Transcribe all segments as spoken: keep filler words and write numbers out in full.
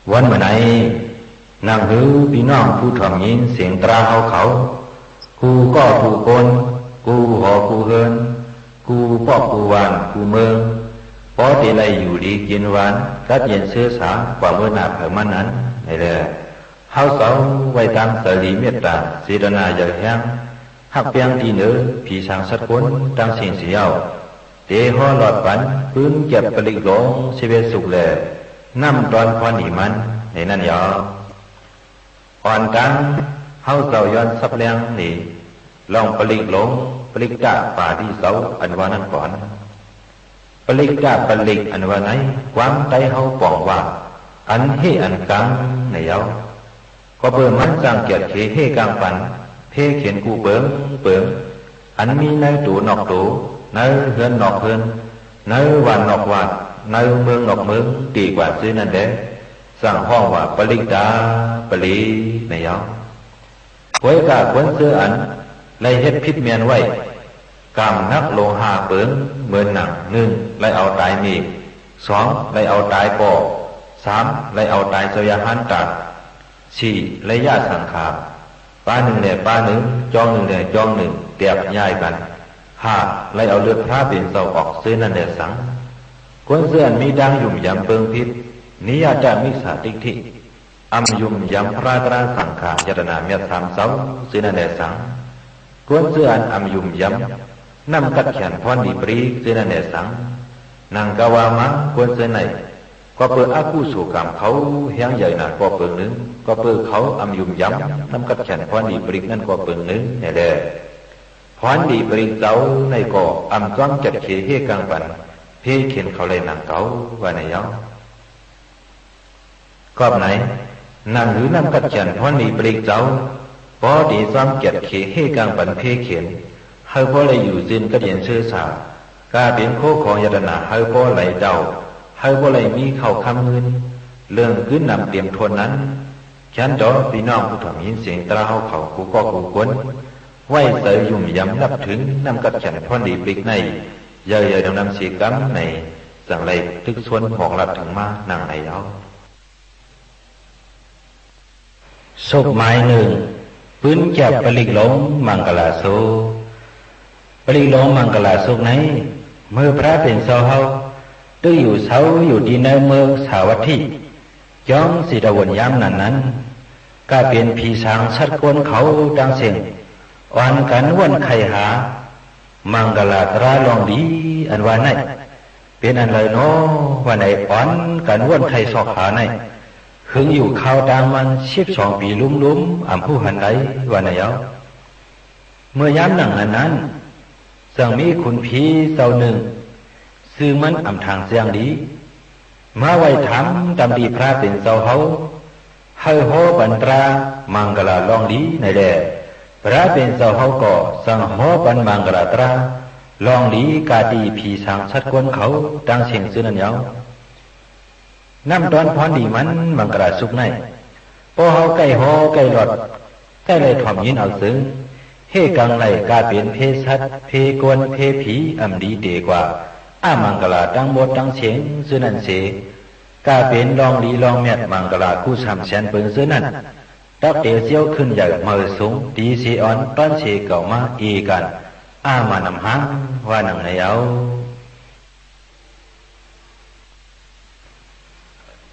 ဝၼ်းမိူဝ်ႈၼႆႉ ၼင်ႇႁိုဝ်ပီႈၼွင်ႉၽူႈထွမ်ႇငိၼ်းသဵင်တြႃးႁဝ်းၶဝ် ၵူႈၵေႃႉၵူႈၵူၼ်း ၵူႈႁေႃၵူႈႁိူၼ်း ၵူႈပွၵ်ႉၵူႈဝၢၼ်ႈၵူႈမိူင်း ပေႃးတေလႆႈယူႇလီၵိၼ်ဝၢၼ် ၵတ်းယဵၼ်သိူဝ်းသႃ ၵႂႃႇမိူဝ်းၼႃႈၽႂ်မၼ်းၼၼ်ႉၼႆလႄႈ ႁဝ်းၸဝ်ႈဝႆႉတၢင်းၸႂ်လီမဵတ်ႉတႃႇ ၸေႇတၼႃႇယႂ်ႇႁႅင်း ႁၵ်ႉပႅင်းတီႈၼိူဝ် ၽီသၢင်သတ်းၵူၼ်းတင်းသဵင်ႈသေယဝ်ႉ တေႁေႃးလွတ်ႈပၼ် ပိုၼ်းၵႅပ်ႈပလိၵ်ႈလူင် သိပ်းဢဵတ်းသုၵ်ႈလႄႈ ၼမ်ႉတွၼ်းၽွၼ်းလီမၼ်း ၼႆၼၼ်ႉယဝ်ႉ။ ဢွၼ်တၢင်း ႁဝ်းၸဝ်ႈယွၼ်းသပ်းလႅင်းၼႄ လွင်ႈပလိၵ်ႈလူင် ပလိၵ်ႈတႃႇပႃႇလိၸဝ်ႈ ဢၼ်ဝႃႈၼၼ်ႉၵွၼ်ႇ။ ပလိၵ်ႈတႃႇပလိၵ်ႈ ဢၼ်ဝႃႈၼႆႉ ၵႂၢမ်းတႆးႁဝ်းပွင်ႇဝႃႈ ဢၼ်ႁႄႉဢၼ်ၵၢင်ႈ ၼႆယဝ်ႉ။ ၵွပ်ႈပိူဝ်ႈမၼ်းၸၢင်ႈၵႅတ်ႇၶႄႁႄႉၵင်ႈပၼ် ၽေးၶဵၼ်ၵူႈပိူင်ပိူင် ဢၼ်မီးၼႂ်းတူဝ်ၼွၵ်ႈတူဝ် ၼႂ်းႁိူၼ်းၼွၵ်ႈႁိူၼ်း ၼႂ်းဝၢၼ်ႈၼွၵ်ႈဝၢၼ်ႈ ၼႂ်းမိူင်းၼွၵ်ႈမိူင်း တေၵႂႃႇၸိူဝ်းၼၼ်ႉလႄႈ ၸင်ႇႁွင်ႉဝႃႈ ပလိၵ်ႈတႃႇပလိၵ်ႈ ၼႆယဝ်ႉ။ ၵူၺ်းၵႃႈ ၵူၼ်းၸိူဝ်းဢၼ်လႆႈႁဵတ်းၽိတ်းမႅၼ်ႈဝႆႉ ၵၢမ်ႇၼၵ်းလူင်ႁႃႈပိူင် မိူၼ်ၼင်ႇ ၼိုင်ႈ လႆႈဢဝ်တၢႆမႄႈ၊ သွင် လႆႈဢဝ်တၢႆပေႃႈ၊ သၢမ် လႆႈဢဝ်တၢႆၸဝ်ႈယႃႇႁၢၼ်းတႃႇ၊ သီႇ လႆႈယႃႉသင်ႇၶႃႇ ပႃးၼိုင်ႈလႄႈပႃးၼိုင်ႈ ၵျွင်းၼိုင်ႈလႄႈၵျွင်းၼိုင်ႈ တႅၵ်ႇယၢႆႈၵၼ်၊ ႁႃႈ လႆႈဢဝ်လိူတ်ႈၽြႃးပဵၼ်ၸဝ်ႈဢွၵ်ႇ ၸိူဝ်းၼၼ်ႉလႄႈသင်။ ၵူၼ်းၸိူဝ်းဢၼ်မီးတၢင်းယုမ်ႇယမ်ပိူင်ႈၽိတ်း ၼိယတမိတ်ႉသႃႇတိတ်ႉထိ ဢမ်ႇယုမ်ႇယမ်ၽြႃးတြႃးသင်ႇၶႃႇ ရတၼႃႇမျၢတ်ႈသၢမ်ၸဝ်ႈ ၸိူဝ်းၼၼ်ႉလႄႈသင်။ ၵူၼ်းၸိူဝ်းဢၼ်ဢမ်ႇယုမ်ႇယမ် ၼမ်ႉၵတ်ႉၶႅၼ်ႇၽွၼ်းလီပလိၵ်ႈ ၸိူဝ်းၼၼ်ႉလႄႈသင်။ ၼင်ႇၵႃႈဝႃႈမႃး ၵူၼ်းၸိူဝ်းၼႆႉ ၵွပ်ႈပိူဝ်ႈဢၵုသူဝ်ႇၵၢမ်ႇၶဝ် ႁႅင်းယႂ်ႇၼႃႇၵေႃႈပိူင်ၼိုင်ႈ၊ ၵွပ်ႈပိူဝ်ႈၶဝ်ဢမ်ႇယုမ်ႇယမ် ၼမ်ႉၵတ်ႉၶႅၼ်ႇၽွၼ်းလီပလိၵ်ႈၼၼ်ႉၵေႃႈပိူင်ၼိုင်ႈၼႆလႄႈ ၽွၼ်းလီပလိၵ်ႈၸဝ်ႈၼႆႉၵေႃႈ ဢမ်ႇၸွမ်းၵႅတ်ႇၶႄႁႄႉၵင်ႈပၼ် ၽေးၶဵၼ်ၶဝ်လႆႈၼင်ႇၵဝ်ႇ ဝႃႈၼႆယဝ်ႉ။ ၵွပ်ႈၼႆ ၼင်ႇႁိုဝ်ၼမ်ႉၵတ်ႉၶႅၼ်ႇၽွၼ်းလီပလိၵ်ႈၸဝ်ႈ ပေႃးတေၸွမ်းၵႅတ်ႇၶႄႁႄႉၵင်ႈပၼ်ၽေးၶဵၼ် ႁႂ်ႈပေႃးလႆႈယူႇၸိုၼ်ႈၵတ်းယဵၼ်သိူဝ်းသႃႇ ၵႃႈပဵၼ်ၶူဝ်းၶွင်ယတၼႃႇ ႁႂ်ႈပေႃးလႆႈတဝ်ႈ ႁႂ်ႈပေႃးလႆႈမီးၶဝ်ႈၶမ်းငိုၼ်း လိူင်ႈၵိုၼ်းၼမ်တဵမ်ထူၼ်ႈၼၼ်ႉ ၶႅၼ်းတေႃႈပီႈၼွင်ႉၽူႈထွမ်ႇငိၼ်းသဵင်တြႃးႁဝ်းၶဝ် ၵူႈၵေႃႉၵူႈၵူၼ်း ဝႆႉၸႂ်ယုမ်ႇယမ်ၼပ်ႉထိုဝ် ၼမ်ႉၵတ်ႉၶႅၼ်ႇၽွၼ်းလီပလိၵ်ႈၼႆႉ ယႂ်ႇယႂ်ႇၼမ်ၼမ်သေၵမ်းၼႆ ၸင်ႇလႆႈတိုၵ်းသူၼ်းမွၵ်ႇလၢတ်ႈထိုင်မႃးၼင်ႇၼႆယဝ်ႉ။ သုတ်ႈမၢႆၼိုင်ႈ ပိုၼ်းၵႅပ်ႈပလိၵ်ႈလူင်မင်ႇၵလႃႇသုတ်ႈ။ ပလိၵ်ႈလူင်မင်ႇၵလႃႇသုတ်ႈၼႆႉ မိူဝ်ႈၽြႃးပဵၼ်ၸဝ်ႈႁဝ်း တိုၵ်ႉယူႇသဝ်းယူႇတီႈၼႂ်းမိူင်းသႃႇဝတ်ႉထိ ၵျွင်းၸေႇတဝုၼ်ႇ ယၢမ်းၼၼ်ႉၼၼ်ႉ ၵႃႈပဵၼ်ၽီသၢင်သတ်းၵူၼ်းၶဝ်တင်းသဵင်ႈ ဢွၼ်ၵၼ်ဝူၼ်ႉၶႆႈႁႃ မင်ႇၵလႃႇတြႃးလွင်ႈလီ ဢၼ်ဝႃႈၼႆႉ ပဵၼ်ဢၼ်လႂ်ၼေႃႈ ဝႃႈၼႆ ဢွၼ်ၵၼ်ဝူၼ်ႉၶႆႈသွၵ်ႈႁႃၼႆႉ ႁိုင်ယူႇၶၢဝ်းတၢင်းမၼ်း သိပ်းသွင်ပီလုမ်းလုမ်း ဢမ်ႇႁူႉႁၼ်လႆႈ ဝႃႈၼႆယဝ်ႉ။ မိူဝ်ႈယၢမ်းၼင်ႇၼၼ်ၼၼ်ႉ ၸင်ႇမီးၶုၼ်ၽီၸဝ်ႈၼိုင်ႈ ၸိုဝ်ႈမၼ်းဢမ်ႇထၢင်ႇၸႅင်ႈလီ မႃးဝႆႈထၢမ်တမ်ႈတီႈၽြႃးပဵၼ်ၸဝ်ႈႁဝ်း ႁႂ်ႈႁေႃးပၼ်တြႃးမင်ႇၵလႃႇလွင်ႈလီၼႆလႄႈ ၽြႃးပဵၼ်ၸဝ်ႈႁဝ်းၵေႃႈ ၸင်ႇႁေႃးပၼ်မင်ႇၵလႃႇတြႃးလွင်ႈလီ ၵႃႈတီႈၽီသၢင်သတ်းၵူၼ်းၶဝ်တင်းသဵင်ႈၸိူဝ်းၼၼ်ႉယဝ်ႉ။ ၼမ်ႉတွၼ်းၽွၼ်းလီမၼ်း မင်ႇၵလႃႇသုတ်ႈၼႆႉ ပေႃးႁဝ်းၵႆႉႁေႃးၵႆႉလွတ်ႈ ၵႆႉလႆႈထွမ်ႇငိၼ်းဢဝ်ၸိုင် ႁႄႉၵင်ႈလႆႈ ၵႃႈပဵၼ်ၽေးသတ်း ၽေးၵူၼ်း ၽေးၽီ ဢမ်ႇလီတေၵႂႃႇ ဢမင်ႇၵလႃႇတင်းမူတ်းတင်းသဵင်ႈၸိူဝ်းၼၼ်ႉသေ ၵႃႈပဵၼ်လွင်ႈလီလွင်ႈမျၢတ်ႈ မင်ႇၵလႃႇၵူႈသၢမ်သႅၼ်ပိူင်ၸိူဝ်းၼၼ်ႉ တၵ်းတေၸဵဝ်းၶိုၼ်ႈယႂ်ႇမႂ်ႇသုင် လီသေဢွၼ် တွၼ်းသေၵဝ်ႇမႃး ဢေႇၵၼ်ႇ ဢမၢၼ်ႇၼမ်ႁင်း ဝႃႈၼင်ႇၼႆယဝ်ႉ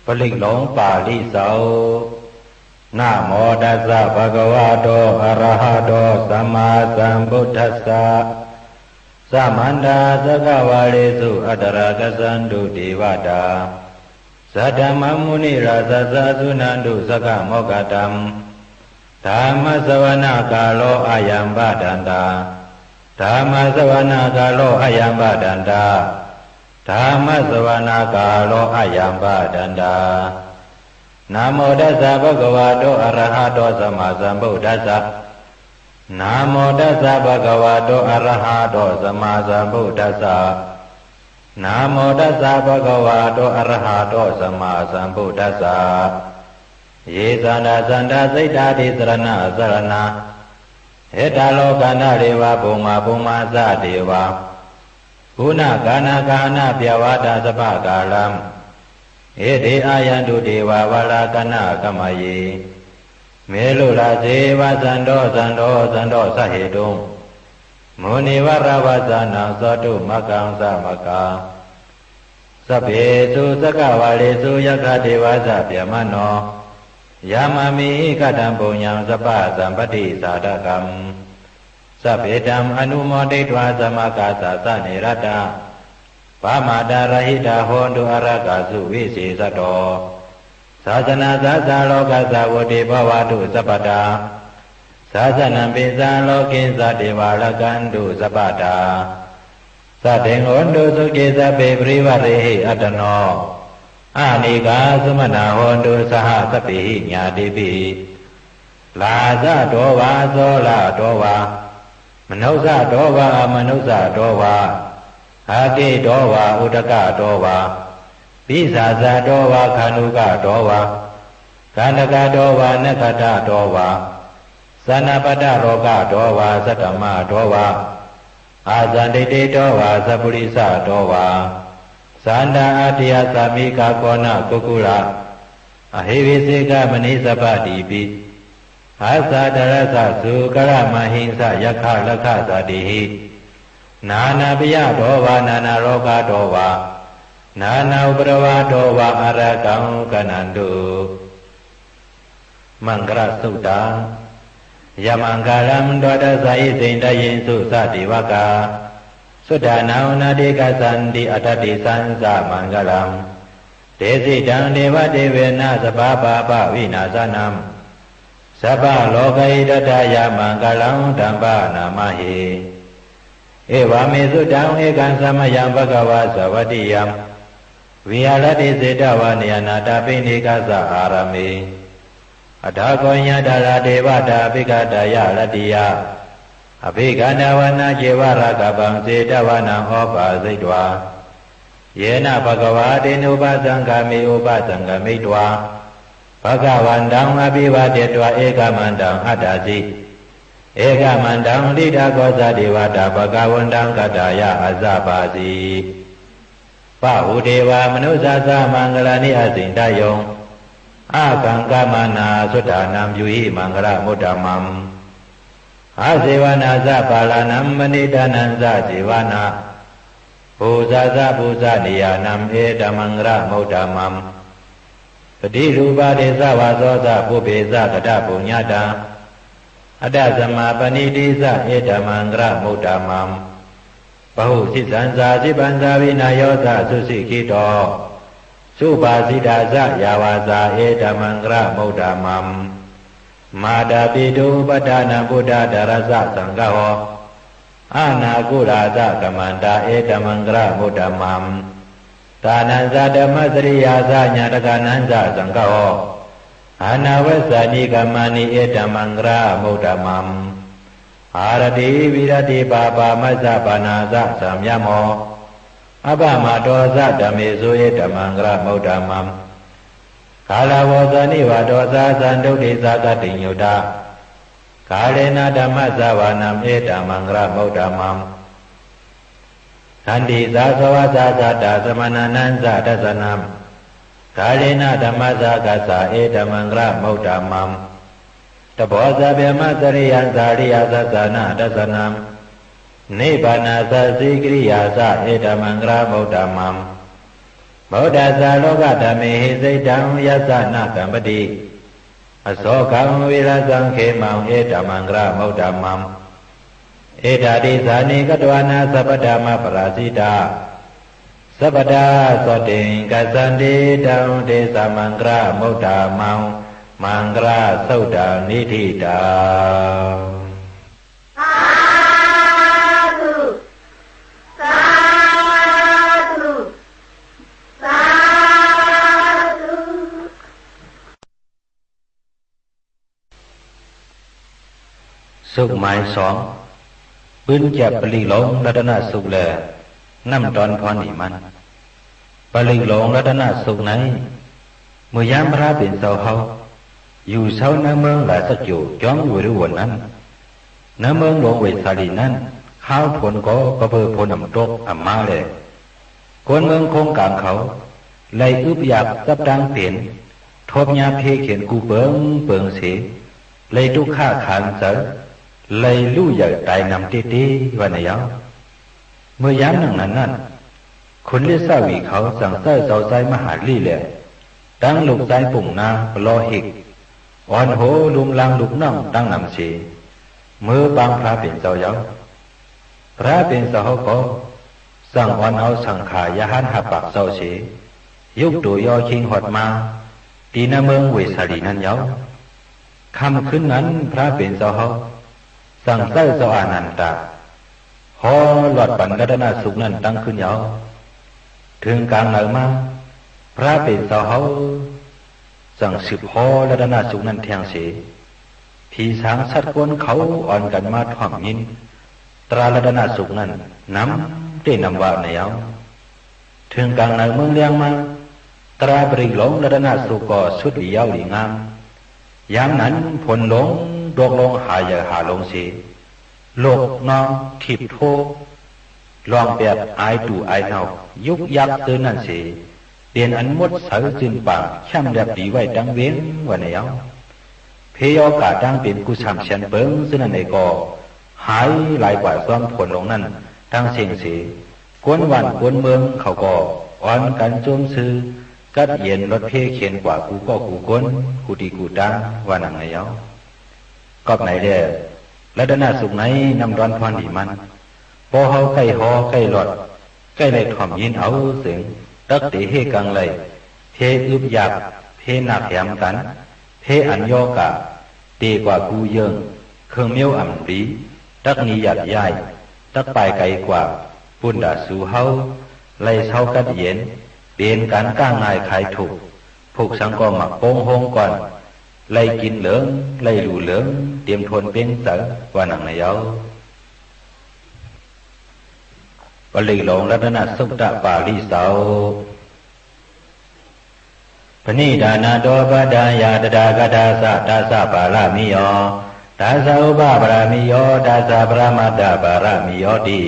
။ ပလိၵ်ႈလူင်ပႃႇလိၸဝ်ႈ။ Namo tassa bhagavato arahato sammāsambuddhassa. Samantā cakkavāḷesu atrāgacchantu devatā. Saddhammaṃ munirājassa suṇantu saggamokkhadaṃ. Dhammassavanakālo ayambhadantā. Dhammassavanakālo ayambhadantā. Dhammassavanakālo ayambhadantā. Namo tassa bhagavato arahato sammāsambuddhassa. Namo tassa bhagavato arahato sammāsambuddhassa. Namo tassa bhagavato arahato sammāsambuddhassa. Ye santasatta cittā tisaraṇasaraṇā. Ettālokaddhareva bhummā bhummā ca devā. Guṇagaṇagahaṇabyāvata sabbakālaṃ. Iti āyantu devā valakanaṃ aggamayī, melurāse vasanto santo santo sahetuṃ, munivaravacanaṃ sātu makkhaṃ sāmakkā. Sabbesu cakkavāḷesu yakkhadevatā brahmano, yam amhi kataṃ puññaṃ sabbasampattidāyakaṃ, sabbe taṃ anumoditvā sāmaggāsāsane ratā, pamādarahitā hontu ārakkhā suvisesāto. Sāsanassa lokassa vuḍḍhī bhavatu sabbadā, sāsanampi sā lokassa devā rakkhantu sabbadā. Saddhiṃ hontu sukhī sabbe parivārehi attano, anīghā sumanā hontu saha sabbehi ñātibhi. Rājato vā corato vā, manussato vā amanussato vā, aggito vā udakato vā, pisācato vā khāṇukato vā, kaṇṭakato vā nakkhattato vā, janapadarogato vā saddammato vā, asandiṭṭhito vā sappurisato vā, sattā ariyasammigagoṇakukkura ahi vicchikamaṇisappadīpi, aṭṭhārasa sūkaramahiṃsayakkharakkhasādīhi, nānābhayato vā nānārogato vā, nānāupaddavato vā ārakkhaṃ gaṇhantu. Maṅgalasuttaṃ. Jayamaṅgalaṃ dvādasāhi sindhāyesu jātavakasuddhānaṃ natthi gacchanti aṭṭhāti taṃ jayamaṅgalaṃ. Tesitaṃ devadevēna sabbapāpavināsanaṃ, sabbarogahitatthāya maṅgalaṃ taṃ paṇamāhe. Evaṃ me sutaṃ. Ekaṃ samayaṃ bhagavā sāvatthiyaṃ viharati jetavane anāthapiṇḍikassa ārāme. Atha kho āyasmā devatā abhikkantā ca ratiyā abhikkantavāna ceva rakkhāpaṃ jetavanaṃ upaṭṭhapetvā, yena bhagavā tenupasaṅkameyyāma, upasaṅkamitvā bhagavantaṃ abhivādetvā ekamantaṃ aṭṭhāsi. Ekamantaṃ ṭhitā kho sā devatā bhagavantaṃ gathāya āsabhāsi. Bahū devā manussā ca maṅgalāni acintayuṃ, ākaṅkhamānā suddhānaṃ brūhi maṅgalamuttamaṃ. Asevanā ca bālānaṃ paṇḍitānañca sevanā, pūjā ca pūjanīyānaṃ etammaṅgalamuttamaṃ. Paṭirūpadesavāso ca pubbe ca katapuññatā, attasammāpaṇidhi ca etammaṅgalamuttamaṃ. Bahusaccañca sippañca vinayo ca susikkhito, subhāsitā ca yā vācā etammaṅgalamuttamaṃ. Mātāpituupaṭṭhānaṃ puttadārassa saṅgaho, anākulā ca kammantā etammaṅgalamuttamaṃ. Dānañca dhammacariyā ca ñātakānañca saṅgaho, anavajjāni kammāni etammaṅgalamuttamaṃ. Āratī viratī pāpā majjapānā ca saṃyamo, appamādo ca dhammesu etammaṅgalamuttamaṃ. Gāravo ca nivāto ca santuṭṭhī ca khatiṃ yutā, kālena dhammassavanaṃ etammaṅgalamuttamaṃ. Khantī ca sovacassatā samaṇānañca dassanaṃ, kālena dhammasākacchā etammaṅgalamuttamaṃ. Tapo ca brahmacariyañca ariyasaccāna dassanaṃ, nibbānasacchikiriyā ca etammaṅgalamuttamaṃ. Phuṭṭhassa lokadhammehi cittaṃ yassa na kampati, asokaṃ virajaṃ khemaṃ etammaṅgalamuttamaṃ. Etādisāni katvāna sabbatthamaparājitā, sabbattha sotthiṃ gacchanti taṃ tesaṃ maṅgalamuttamaṃ. Maṅgalasuttaṃ niṭṭhitaṃ. Sādhu, sādhu, sādhu. သုတ် မၢႆသွင် ပိုၼ်းၸႅပ်ႈပလိၵ်ႈလူင် ရတၼသုတ်လႄႈ ၼမ်ႉတွၼ်းၽွၼ်းလီမၼ်း။ ပလိၵ်ႈလူင် ရတၼသုတ်ၼႆႉ မိူဝ်ႈယၢမ်းၽြႃးပဵၼ်ၸဝ်ႈႁဝ်း ယူႇသဝ်းၼႂ်းမိူင်းရႃႇၸၵျူဝ်ႇ ၵျွင်းဝေႇလုဝုၼ်ႇၼၼ်ႉ ၼႂ်းမိူင်းလူင်ဝေႇသႃႇလီႇၼၼ်ႉ ၶၢဝ်းၽူၼ်ၵေႃႈ ၵွပ်ႈပိူဝ်ႈၽူၼ်ဢမ်ႇတူၵ်းဢမ်ႇမႃးလႄႈ ၵူၼ်းမိူင်းၶူင်းၵၢင်ၶဝ် လႆႈဢုပ်ႉယၢၵ်ႈၸပ်းတၢင်းပဵၼ် ထူပ်းၺႃးၽေးၶဵၼ်ၵူႈပိူင်ပိူင်သေ လႆႈတုၵ်ႉၶၶၢၼ်ၸႂ် လႆႈလူႉယႂ်ႇတၢႆၼမ်တႄႉတႄႉ ဝႃႈၼႆယဝ်ႉ။ မိူဝ်ႈယၢမ်းၼင်ႇၼၼ်ၼၼ်ႉ ၶုၼ်လိတ်ႉသဝီၶဝ် ၸင်ႇၸႂ်ႉၸဝ်ႈၸၢႆးမႁႃႇလိလႄႈ တင်းလုၵ်ႈၸၢႆးပုင်ႇၼႃး ပလေႃးႁိတ်ႈ ဢွၼ်ႁူဝ်လုမ်းလၢင်းလုၵ်ႈၼွင်ႉတင်းၼမ်သေ မိူဝ်းပၢင်ႇၽြႃးပဵၼ်ၸဝ်ႈယဝ်ႉ။ ၽြႃးပဵၼ်ၸဝ်ႈၵေႃႈ ၸင်ႇဢွၼ်ဢဝ်သင်ႇၶႃႇရႁၢၼ်းႁႃႈပၢၵ်ႇၸဝ်ႈသေ ယုၵ်ႉတူဝ်ယေႃးၶိင်းႁွတ်ႈမႃး တီႈၼႂ်းမိူင်းဝေႇသႃႇလီႇၼၼ်ႉယဝ်ႉ။ ၶမ်ႈၶိုၼ်းၼၼ်ႉ ၽြႃးပဵၼ်ၸဝ်ႈႁဝ်း ၸင်ႇၸႂ်ႉၸဝ်ႈဢႃႇၼၼ်ႇတႃႇ ႁေႃးလွတ်ႈပၼ်ရတၼသုၵ်ႈၼၼ်ႉတင်းၶိုၼ်းယဝ်ႉ။ ထိုင်ၵၢင်ၼႂ်မႃး ၽြႃးပဵၼ်ၸဝ်ႈႁဝ်း ၸင်ႇသိုပ်ႇႁေႃးရတၼသုၵ်ႈၼၼ်ႉထႅင်ႈသေ ၽီသၢင်သတ်းၵူၼ်းၶဝ် ဢွၼ်ၵၼ်မႃးထွမ်ႇငိၼ်း တြႃးရတၼသုၵ်ႈၼၼ်ႉ ၼမ်တႄႉၼမ်ဝႃႈၼႆယဝ်ႉ။ ထိုင်ၵၢင်ၼႂ်မိူင်းလႅင်းမႃး တြႃးပရိၵ်ႈလူင်ရတၼသုၵ်ႈၵေႃႈ သုတ်းလီယဝ်ႉလီငၢမ်း။ ယၢမ်းၼၼ်ႉ ၽူၼ်လူင်တူၵ်းလူင်းႁႃႇယႂ်ႇႁႃႇလူင်သေ လူၵ်ႈၼွင်းထိပ်ႇထူဝ်း လွင်ႈပႅတ်ႈဢၢႆတူႇဢၢႆၼဝ်ႈ ယုၵ်ႉယၵ်ႉၸိူဝ်းၼၼ်ႉသေ ပဵၼ်ဢၼ်မူတ်းသႂ်ၸိုၼ်ႈပၢင်ႇ ၶႅမ်ႉလႅပ်ႈလီဝႆႉတင်းဝဵင်း ဝႃႈၼႆယဝ်ႉ။ ၽေးယေႃးၵႃႇတၢင်းပဵၼ်ၵူႈသၢမ်သႅၼ်ပိူင်ၸိူဝ်းၼၼ်ႉၼႆၵေႃႈ ႁၢႆလၢႆၵႂႃႇၸွမ်းၽူၼ်လူင်ၼၼ်ႉတင်းသဵင်ႈသေ ၵူၼ်းဝၢၼ်ႈၵူၼ်းမိူင်းၶဝ်ၵေႃႈ ဢွၼ်ၵၼ်ၸူမ်းသိူဝ်း ၵတ်းယဵၼ်လွတ်ႈၽေးၶဵၼ်ၵႂႃႇ ၵူႈၵေႃႉၵူႈၵူၼ်း ၵူႈတီႈၵူႈတၢင်း ဝႃႈၼင်ႇၼႆယဝ်ႉ။ ၵွပ်ႈၼႆလႄႈ ရတၼသုၵ်ႈၼႆႉ ၼမ်တွၼ်းၽွၼ်းလီမၼ်း ပေႃးႁဝ်းၵႆႉႁေႃးၵႆႉလွတ်ႈ ၵႆႉလႆႈထွမ်ႇငိၼ်းဢဝ်ၸိုင် တၵ်းတေႁႄႉၵင်ႈလႆႈ ၽေးဢုပ်ႉယၢၵ်ႈ ၽေးၼၵ်းႁႅမ်ၵၼ် ၽေးဢၼ်ယေႃးၵႃႇ တေၵႂႃႇၵူႈယိူင်ႈ ၶိူင်ႈမဵဝ်းဢမ်ႇလီ တၵ်းၼီယၢတ်ႇယၢႆႈ တၵ်းပၢႆႈၵႆၵႂႃႇ ပုၼ်ႈတႃႇသူႁဝ်း လႆႈသဝ်းၵတ်းယဵၼ် ပဵၼ်ၵၢၼ်ၵႃႉငၢႆႈၶၢႆထုၵ်ႇ ၽုၵ်ႇသင်ၵေႃႈ မၢၵ်ႇပူင်းႁူင်းၵွၼ်ႈ လႆႈၵိၼ်လိူင် လႆႈလူႇလိူင် တဵမ်ထူၼ်ႈပဵင်းၸႂ် ဝႃႈၼင်ႇၼႆယဝ်ႉ။ ပရိၵ်ႈလူင်ရတၼသုတ်ႉတပႃႇလိၸဝ်ႈ။ Paṇidhānato paṭṭhāya tathāgatassa dasapāramiyo, dasaupapāramiyo, dasaparamatthapāramiyo ti.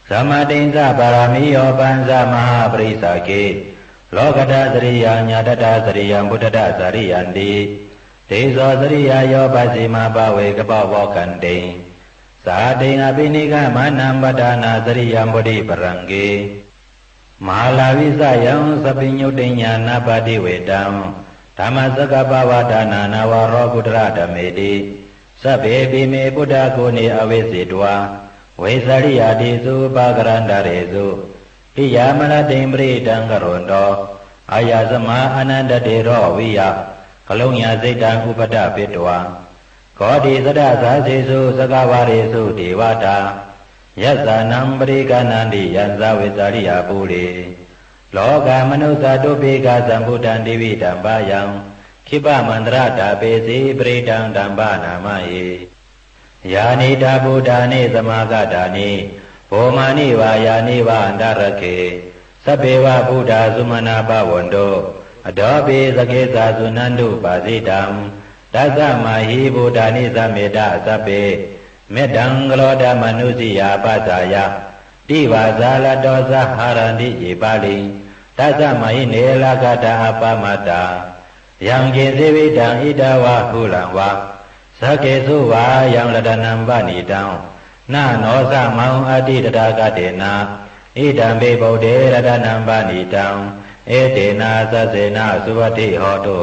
Samādhissa pāramiyo pañca mahāpurisa- sagge, lokuttaraṃ sariyaṃ ñātattā sariyaṃ puggaṭattā sariyanti. Teso sariyayo pacchimabhave gabbhāvakkantiṃ, jātiṃ abhinikkhamanaṃ padhānasariyaṃ bodhipallaṅke, māravijayaṃ sabbe ñūtiṃ ñāṇappaṭivedhaṃ, dhammacakkappavattanā navaro kuttara dhammeti. Sabbepime buddhaguṇe āvajjitvā, vesāliyā tīsu pākārantaresu, tiyāmarattiṃ parittaṃ karonto, āyasmā ānandatthero viya kāruññacittaṃ upaṭṭhapetvā, koṭisatasahassesu cakkavāḷesu devatā, yassāṇaṃ paṭiggaṇhanti yaṃ saṃ vesāliyā pure. Rogāmanussadubbhikkhasambhūtaṃ tividhaṃ bhayaṃ, khippamāntaradhāpesi parittaṃ taṃ bhaṇāma he. Yānīdha bhūtāni samāgatāni, bhummāni vā yāni va antalikkhe, sabbe va bhūtā sumanā bhavantu, athopi sakkacca suṇantu bhāsitaṃ. Tasmā hi bhūtā nisāmetha sabbe, mettaṃ karotha mānusiyā pajāya, divā rattho saharanti ye baliṃ, tasmā hi ne rakkhatha appamattā. Yaṅkiñci vittaṃ idha vā huraṃ vā, saggesu vā yaṃ ratanaṃ paṇītaṃ, na no samaṃ atthi tathāgatena, idampi buddhe ratanaṃ paṇītaṃ, etena saccena suvatthi hotu.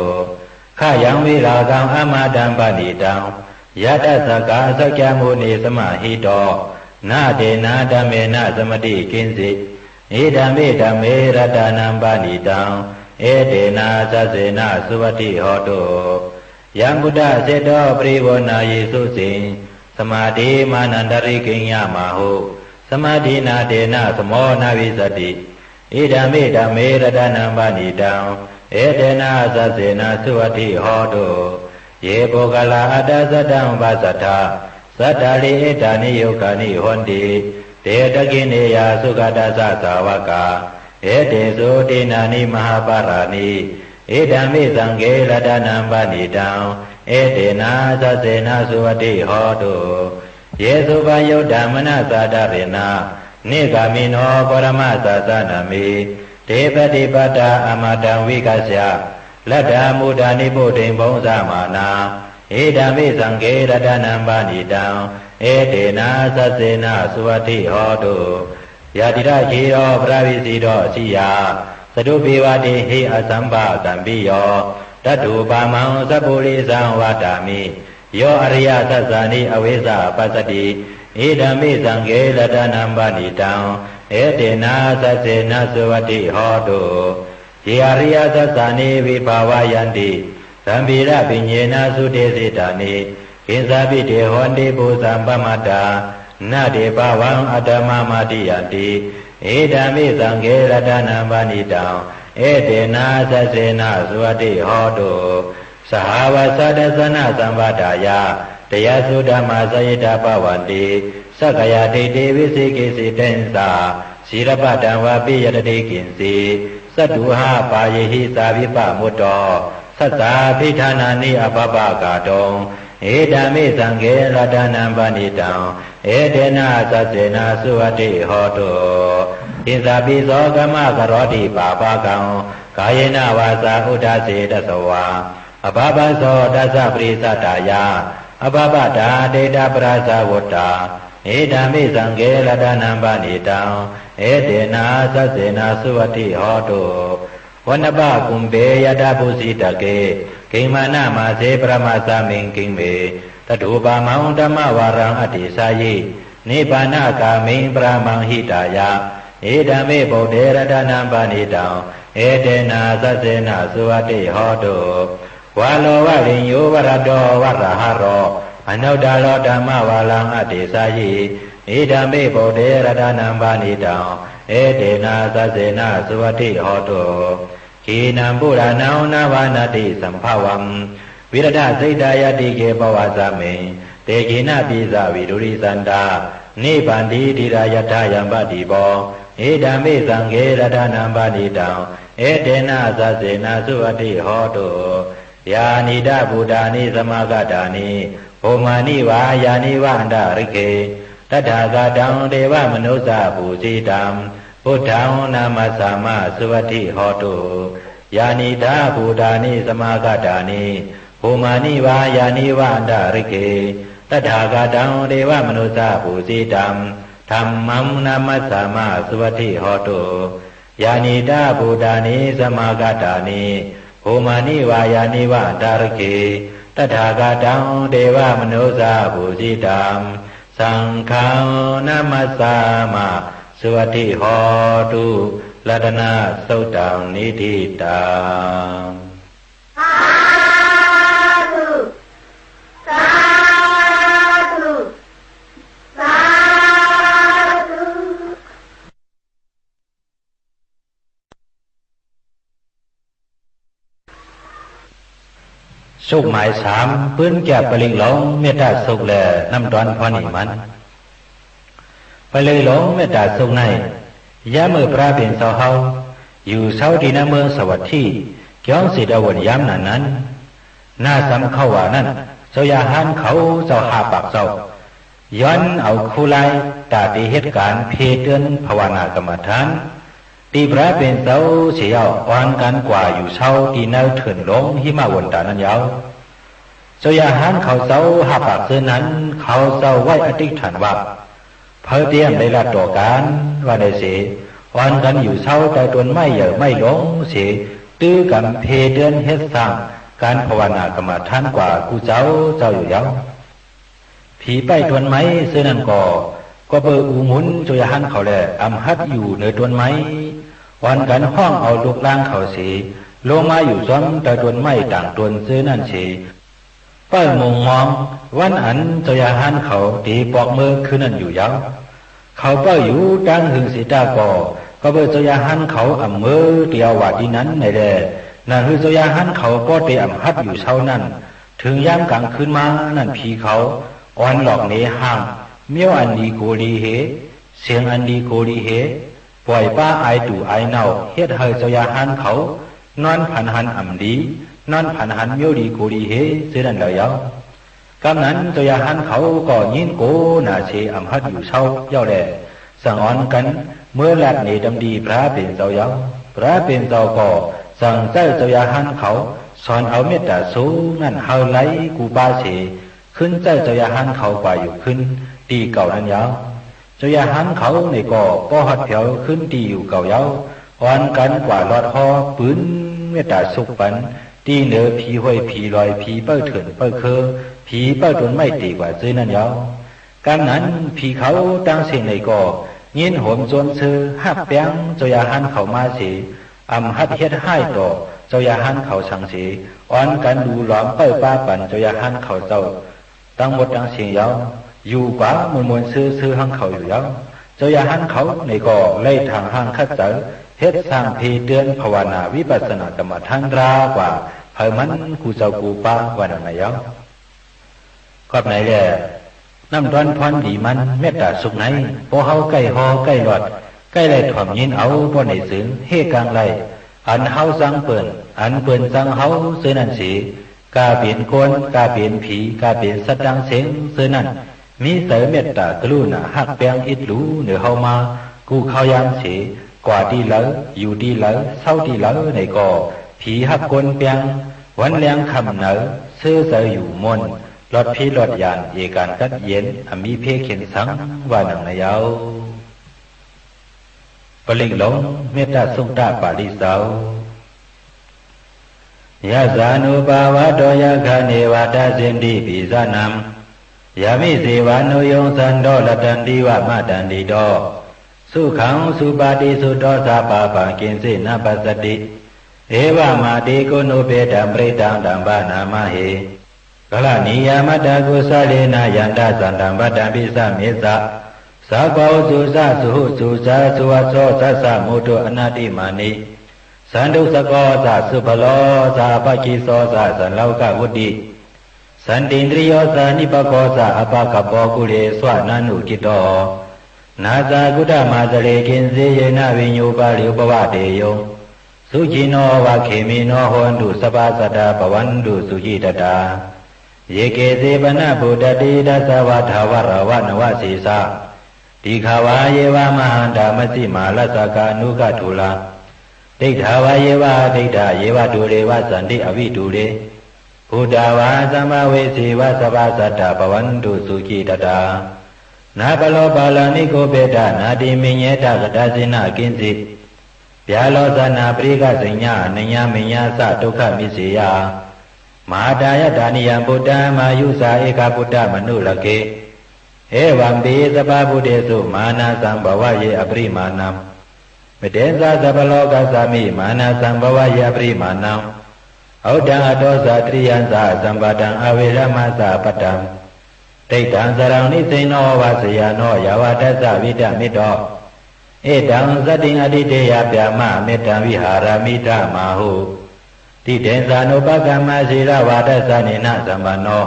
Khayaṃ virāgaṃ amataṃ paṇītaṃ, yadajjhagā sakyamunī samāhito, na tena dhammena samatthi kiñci, idampi dhamme ratanaṃ paṇītaṃ, etena saccena suvatthi hotu. Yaṃ buddhaseṭṭho parivaṇṇayī suciṃ, samādhimānantarikaññamāhu, samādhinā tena samo na vijjati, idampi dhamme ratanaṃ paṇītaṃ, etena saccena suvatthi hotu. Ye puggalā aṭṭha sataṃ pasaṭṭhā, cattāri etāni yugāni honti, te dakkhiṇeyyā sugatassa sāvakā, etesu dinnāni mahapphalāni, idampi saṅghe ratanaṃ paṇītaṃ, etena saccena suvatthi hotu. Ye suppayuttā manasā daḷhena, nikkāmino gotamasāsanamhi, Te pattipattā amataṃ vigaccha, laddhā mudhā nibbutiṃ bhuñjamānā. Idampi saṅghe ratanaṃ paṇītaṃ, etena saccena suvatthi hotu. Yadidaṃ khīro palavijjito jiyā, catubbhi vatehi asampakampiyo, tathūpamaṃ sappurisaṃ vadāmi, yo ariyasaccāni avecca passati. Idampi saṅghe ratanaṃ paṇītaṃ, etena saccena suvatthi hotu. Ye ariyasaccāni vibhāvayanti, gambhīrapiññena sudesitāni, kiñcāpi te honti bhusaṃ pamattā, na te bhavaṃ aṭṭhamamādiyanti. Idampi saṅghe ratanaṃ paṇītaṃ, etena saccena suvatthi hotu. Sahāvassa dassanasampadāya, tayassu dhammā sahitā bhavanti, sakkāyadiṭṭhi vicikicchitañca, sīlabbataṃ vāpi yadatthi kiñci, sattuha pāyehi sā vippamutto, saccābhidhānāni abhabba kātuṃ. Idampi saṅghe ratanaṃ paṇītaṃ, etena saccena suvatthi hotu. Kiñcāpi so kammaṃ karoti pāpakaṃ, kāyena vācā uda cetasā vā, abhabbaso tassa parisuddhāya, abhabbatā diṭṭhapadassa vuttā. Idampi saṅghe ratanaṃ paṇītaṃ, etena saccena suvatthi hotu. Oṇṇabbakumbe yattha phussitake, kiṃ maṇḍamāse paṭhamasmiṃ kiṃ me, tathūpamaṃ dhammavaraṃ adesāyi, nibbānagāmiṃ paṭhamaṃ hitāya. Idampi buddhe ratanaṃ paṇītaṃ, etena saccena suvatthi hotu. Varo variññū varado varāharo, anuttaro dhammavaraṃ adesāyi, idampi buddhe ratanaṃ paṇītaṃ, etena saccena suvatthi hotu. Khīṇaṃ purāṇaṃ navaṃ natthi sambhavaṃ, virattacittāyatike bhavasmiṃ, te khīṇabījā vidūḷhichandā, nibbanti dhīrā yathāyampadīpo. Idampi saṅghe ratanaṃ paṇītaṃ, etena saccena suvatthi hotu. Yānīdha bhūtāni samāgatāni, bhummāni vā yāni va antalikkhe, tathāgataṃ devamanussapūjitaṃ, buddhaṃ namassāma suvatthi hotu. Yānīdha bhūtāni samāgatāni, bhummāni vā yāni va antalikkhe, tathāgataṃ devamanussapūjitaṃ, dhammaṃ namassāma suvatthi hotu. Yānīdha bhūtāni samāgatāni, bhummāni vā yāni va antalikkhe, tathāgataṃ devamanussapūjitaṃ, saṅghaṃ namassāma suvatthi hotu. Ratanaṃ suttaṃ niṭṭhitaṃ. Sādhu, sādhu, sādhu. သုတ်ႈမၢႆသၢမ် ပိုၼ်းၵႄႈပလိၵ်ႈလူင် မဵတ်ႉတႃႇသုတ်ႈ လႄႈ ၼမ်ႉတွၼ်းၽွၼ်းၼႆႉမၼ်း။ ပလိၵ်ႈလူင် မဵတ်ႉတႃႇသုတ်ႈၼႆႉ ယၢမ်းမိူဝ်ႈၽြႃးပဵၼ်ၸဝ်ႈႁဝ်း ယူႇသဝ်းတီႈၼႂ်းမိူင်းသႃႇဝတ်ႉထိ ၵျွင်းၸေႇတဝုၼ်ႇ ယၢမ်းၼၼ်ႉၼၼ်ႉ ၼႃႈသမ်ၶဝ်ႈဝႃႇၼၼ်ႉ ၸဝ်ႈရႁၢၼ်းၶဝ်ၸဝ်ႈ ႁႃႈပၢၵ်ႇၸဝ်ႈ ယွၼ်းဢဝ်ၶူးလၢႆး တႃႇတေႁဵတ်းၵၢၼ်ၽႄႈတိူၼ်း ၽႃႇဝၼႃႇၵမ်ႇမထၢၼ်း တီႈၽြႃးပဵၼ်ၸဝ်ႈသေယဝ်ႉ ဢွၼ်ၵၼ်ၵႂႃႇယူႇသဝ်း တီႈၼႂ်းထိူၼ်ႇလူင် ႁိမဝၼ်ႇတႃႇၼၼ်ႉယဝ်ႉ။ ၸဝ်ႈရႁၢၼ်းၶဝ်ၸဝ်ႈ ႁႃႈပၢၵ်ႇၸိူဝ်းၼၼ်ႉ ၶဝ်ၸဝ်ႈဝႆႉဢထိတ်ႉထၢၼ်ႇဝႃႈ ၽႂ်တေဢမ်ႇလႆႈလၢတ်ႈတေႃႇၵၼ် ဝႃႈၼႆသေ ဢွၼ်ၵၼ်ယူႇသဝ်း တႂ်ႈတူၼ်ႈမႆႉယႂ်ႇမႆႉလူင်သေ တိုဝ်းၵမ်ၽႄႈတိူၼ်း ႁဵတ်းသၢင်ႈၵၢၼ် ၽႃႇဝၼႃႇၵမ်ႇမထၢၼ်း ၵႂႃႇၵူႈၸဝ်ႈၸဝ်ႈယူႇယဝ်ႉ။ ၽီပႂ်ႉတူၼ်ႈမႆႉၸိူဝ်းၼၼ်ႉၵေႃႈ ၵွပ်ႈပိူဝ်ႈဢူႈမုၼ်း ၸဝ်ႈရႁၢၼ်းၶဝ်လႄႈ ဢမ်ႇႁတ်းယူႇၼိူဝ်တူၼ်ႈမႆႉ ဢွၼ်ၵၼ်ႁွင်ႉဢဝ်လုၵ်ႈလၢင်းၶဝ်သေ လူင်းမႃးယူႇၸွမ်း တႂ်ႈတူၼ်ႈမႆႉတၢင်ႇတူၼ်ႈၸိူဝ်းၼၼ်ႉသေ ပႂ်ႉမုင်ႈမွင်း ဝၼ်းဢၼ်ၸဝ်ႈရႁၢၼ်းၶဝ် တေပွၵ်ႈမိူဝ်းၶိုၼ်းၼၼ်ႉယူႇယဝ်ႉ။ ၶဝ်ပႂ်ႉယူႇတင်းႁိုင်သေတႃႉၵေႃႈ ၵွပ်ႈပိူဝ်ႈၸဝ်ႈရႁၢၼ်းၶဝ် ဢမ်ႇမိူဝ်းတႄႇဝႃႈတီႈၼၼ်ႈၼႆလႄႈ ၼင်ႇႁိုဝ်ၸဝ်ႈရႁၢၼ်းၶဝ် ပေႃးတေဢမ်ႇႁတ်းယူႇသဝ်းၼၼ်ႉ ထိုင်ယၢမ်းၵၢင်ၶိုၼ်းမႃးၼၼ်ႉ ၽီၶဝ် ဢွၼ်လွၵ်ႇၼႄႁၢင်ႈ မဵဝ်းဢၼ်လီၵူဝ်လီႁေ သဵင်ဢၼ်လီၵူဝ်လီႁေ ပွႆႇပႃးဢၢႆတူႇဢၢႆၼဝ်ႈ ႁဵတ်းႁႂ်ႈၸဝ်ႈရႁၢၼ်းၶဝ် ၼွၼ်းၽၼ်ႁၼ်ဢမ်ႇလီ ၼွၼ်းၽၼ်ႁၼ်မဵဝ်းလီၵူဝ်လီႁေ ၸိူဝ်းၼၼ်ႉလႄႈယဝ်ႉ။ ၵမ်းၼၼ်ႉ ၸဝ်ႈရႁၢၼ်းၶဝ်ၵေႃႈ ယိၼ်းၵူဝ်ၼႃႇသေ ဢမ်ႇႁတ်းယူႇသဝ်းယဝ်ႉလႄႈ ၸင်ႇဢွၼ်ၵၼ် မိူဝ်းလၢတ်ႈၼႄတမ်ႈတီႈ ၽြႃးပဵၼ်ၸဝ်ႈယဝ်ႉ။ พระผู้เป็นเจ้าก็สั่งใจ๊เจ้ายาฮันเขาสอนเอาเมตตาสุขนั้นหื้อไหลกูปาเส ขึ้นใจ๊เจ้ายาฮันเขากว่าอยู่ขึ้นตี้เก่านั้นยาว เจ้ายาฮันเขานี่ก็บ่ฮอดแถวขึ้นตี้อยู่เก่ายาว อ่อนกั๋นกว่าลอดฮอปืนเมตตาสุขปัน ตี้เหนือผีห้วยผีลอย ผีเป้าเถื่อนเป้าเคอ ผีเป้าต้นไม้เต๋กว่าซื่อนั้นยาว กำนั้นผีเขาตังเสี้ยงนี่ก็ ยินโหมจวนซื่อฮักแปงเจ้ายาฮันเขามาเส อ่ำฮัดเฮ็ดฮ้ายต่อเจ้ายาฮันเขาสังเส อ่อนกั๋นดูหลอมเป้าปาปั๋นเจ้ายาฮันเขาเจ้า ตังหมดตังเสี้ยงยาว อยู่กว่าม่วนๆ ซื่อๆ หั้งเขาอยู่ยาว เจ้ายาฮันเขานี่ก็ไล่ถางห่างขัดเจ๋อ เฮ็ดสร้างเพเตือนภาวนาวิปัสสนากรรมฐานตรากว่า เผามันกูเจ้ากูปาว่าดังนั้นยาว กอบไหนแล น้ำต้อนพรดีมันเมตตาสุขใน ป้อเฮาใก้ฮอใก้หลอด ใก้ไล่ถ่อมยินเอาป้อไหนเสิง เฮกางไล่ อันเฮาจังเปิ้น อันเปิ้นจังเฮาเสินั้นเส ก๋าเป๋นคน ก๋าเป๋นผี ก๋าเป๋นสัตว์ตังเสี้ยงเสินั้น มีใจ๋เมตตากรุณาฮักแปงอิดหรูเหนือเฮามา กู้ข้าวยามเส กว่าตี้เหลอ อยู่ตี้เหลอ เซาตี้เหลอ นี่ก็ ผีฮักคนแปง วันแลงค่ำเหนือ เซอใจ๋อยู่ม่วน หลอดผีหลอดย่าน เอก๋านกัดเย็น อ่ำมีเพเข็ญสัง ว่าดังนั้นยาว ปริกหลง เมตตาสุตตปริกเจ้า Yassānubhāvato yakkhā neva dassenti pisāṇaṃ, yānīdvānuyaṃ santo latantīva matandito, sukhaṃ supati sutto ca pāpaṃ kiñci na passati, evamādiguṇūpetaṃ parittaṃ taṃ bhaṇāma he. Karaṇīyamatthakusalena yantaṃ santaṃ padaṃ pisāmecca, sabbā ujū ca suhujū ca suvaco cassa mudu anatimānī, santussako ca subharo ca appakicco ca sallahukavutti, santindriyo ca nipako ca appagabbho kulesu ananugiddho, na ca khuddaṃ ācare kiñci yena viññū parippavuteyyo. Sukhino vā khemino hontu sabbā sattā bhavantu sukhitattā. Ye keci pāṇabhūtatthi tasā vā thāvarā vā anavasesā, dīghā vā ye mahantā majjhimā rassakā aṇukathūlā, diṭṭhā vā ye adiṭṭhā ye vā dūre vasanti avidūre, bhūtā vā sambhavesī vā sabbā sattā bhavantu sukhitattā. Na paro paraṃ nikubbetha nātimaññetha katthaci na kiñci, byārosanā parikkasaññā anāññamaññassa dukkhamiccheyya. Mahātāyataniyaṃ buddhaṃ māyusā ekaputtamanurakkhe, evampi sabbabhūtesu mānasaṃ bhāvaye aparimāṇaṃ. Mettañca sabbalokasmiṃ mānasaṃ bhāvaye aparimāṇaṃ, uddhaṃ adho ca tiriyañca asambādhaṃ averaṃ asapattaṃ. Tiṭṭhaṃ caraṃ nisinno vā sayāno yāva tassa vigatamiddho, etaṃ satiṃ adhiṭṭheyya brahmametaṃ viharamidhamāhu. Diṭṭhañca anupagamma sīlavā dassanena sampanno,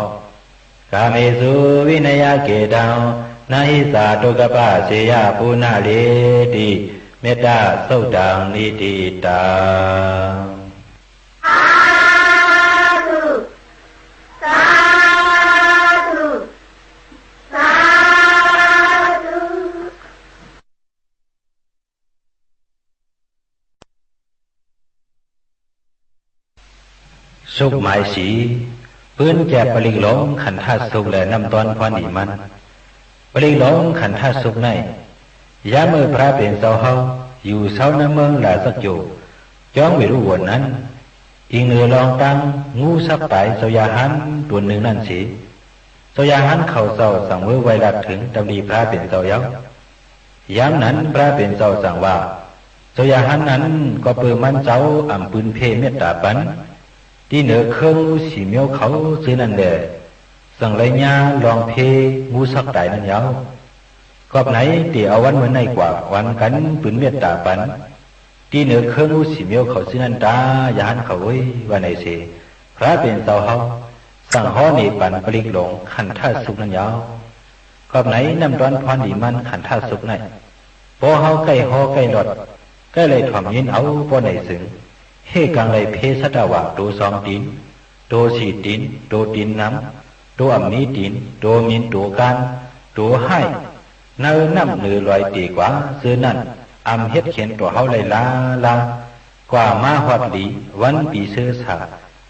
kāmesu vineyya gedhaṃ na hi jātu gabbhaseyya punaretīti. Mettasuttaṃ niṭṭhitaṃ. Sādhu, sādhu, sādhu. สุขหมายสี่ ปืนแจกปริกหลงขันธสุขและน้ำต้อนพรดีมัน ปริกหลงขันธสุขใน ยามเมื่อพระผู้เป็นเจ้าเฮาอยู่เซาในเมืองราชโย จ้องเวรุวนนั้น อิงเหนือรองตั้งงูสักตายเจ้ายาฮันตัวหนึ่งนั่นเส เจ้ายาฮันเขาเจ้าสั่งเว้อไวรัสถึงดำดีพระผู้เป็นเจ้าเย้า ยามนั้นพระผู้เป็นเจ้าสั่งว่า เจ้ายาฮันนั้นก็เปื้อมันเจ้าอ่ำปืนเพเมตตาปัน ตี้เหนือเครื่องงูสี่เมี้ยวเขาซื่อนั่นแหละ สั่งไล่ญาลองเพงูสักตายนั้นเย้า กอบไหนเต๋เอาวันเมื่อในกว่าวันกั๋นปืนเมตตาปัน ตี้เหนือเครื่องงูสี่เมี้ยวเขาซื่อนั่นตายาฮันเขาเอ้ย ว่าไหนเส พระผู้เป็นเจ้าเฮาสั่งฮ้อเหน่ปันปริกหลงขันธสุขนั้นเย้า กอบไหนน้ำต้อนพรดีมันขันธสุขใน ป้อเฮาใก้ฮ้อใก้หลอด ใก้ไล่ถ่อมยินเอาป้อไหนเสิง เฮกังไล่เพสัตวา โตสองตี๋น โตสี่ตี๋น โตตี๋นหนำ โตอ่ำมีตี๋น โตหมิ่น โตก๊าน โตฮ้าย ในน้ำเหนือลอยเต๋กว่าซื่อนั่น อ่ำเฮ็ดเข็ญต่อเฮาไล่ลาลา กว่ามาฮอดดีวันปีเสิรษะ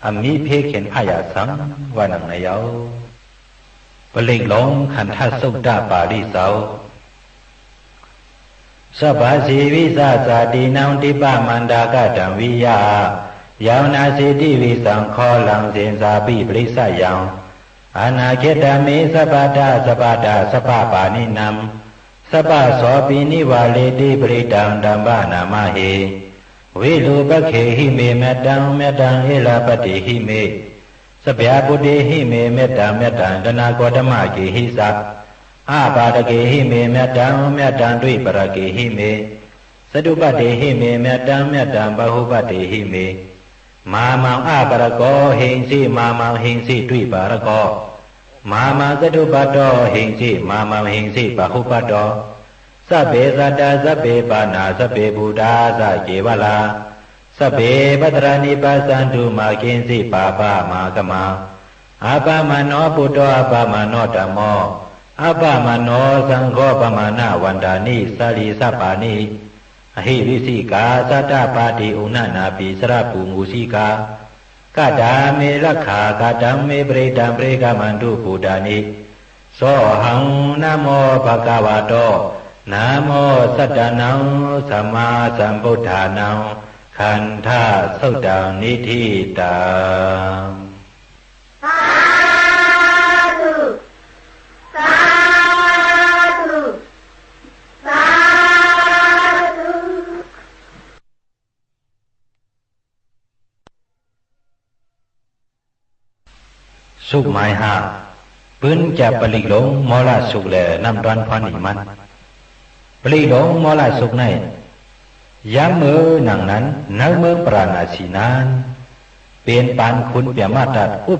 อะมีเพเข็ญพยาสัง ว่าหนังในเยา ปริกหลงขันธสุตตะปาริเสา Sabbā sī vissā jātīnaṃ dibbamantāgataṃ viyā, yaṃ nāsīti vissaṃ ghoraṃ sesāpiparissayaṃ, anāgatame sabbadā sabbattha sabbapāṇinaṃ, sabbasopi nivāreti parittaṃ taṃ bhaṇāma he. Virūpakkhehi me mettaṃ, mettaṃ erāpathehi me, sabyāputtehi me mettaṃ, mettaṃ tanagotamāgehi ca, apādakehi me mettaṃ, mettaṃ dvipādakehi me, sattupāddehi me mettaṃ, mettaṃ bahupāddehi me. Mā maṃ apādako hiṃsi, mā maṃ hiṃsi dvipādako, mā maṃ sattupāddo hiṃsi, mā maṃ hiṃsi bahupāddo. Sabbe sattā sabbe pāṇā sabbe bhūtā ca kevalā, sabbe bhadrāni passantu mā kiñci pāpamāgamā. Appamāṇo buddho appamāṇo dhammo, appamāṇo saṅgho pamāṇavantāni sārīsapāni, ahi vicchikā satapadī uṇṇānābhī sarabū mūsikā. Katā me rakkhā katā me parittaṃ paṭikkamantu bhūtāni. Sohaṃ namo bhagavato, namo sattannaṃ sammāsambuddhānaṃ khandhasuttaṃ niṭṭhitaṃ. Sādhu, sādhu, sādhu. သုတ်မၢႆႁႃႈ ပိုၼ်းၵျၢပ်ႈပရိၵ်ႈလူင် မေႃးလသုတ်ႈ လႄႈ ၼမ်ႉတွၼ်းၽွၼ်းလီမၼ်း။ ပရိၵ်ႈလူင် မေႃးလသုတ်ႈၼႆႉ ယၢမ်းမိူဝ်ႈၼင်ႇၼၼ် ၼႂ်းမိူင်းပႃႇရႃႇၼသီႇၼၼ်ႉ ပဵၼ်ပၢၼ်ၶု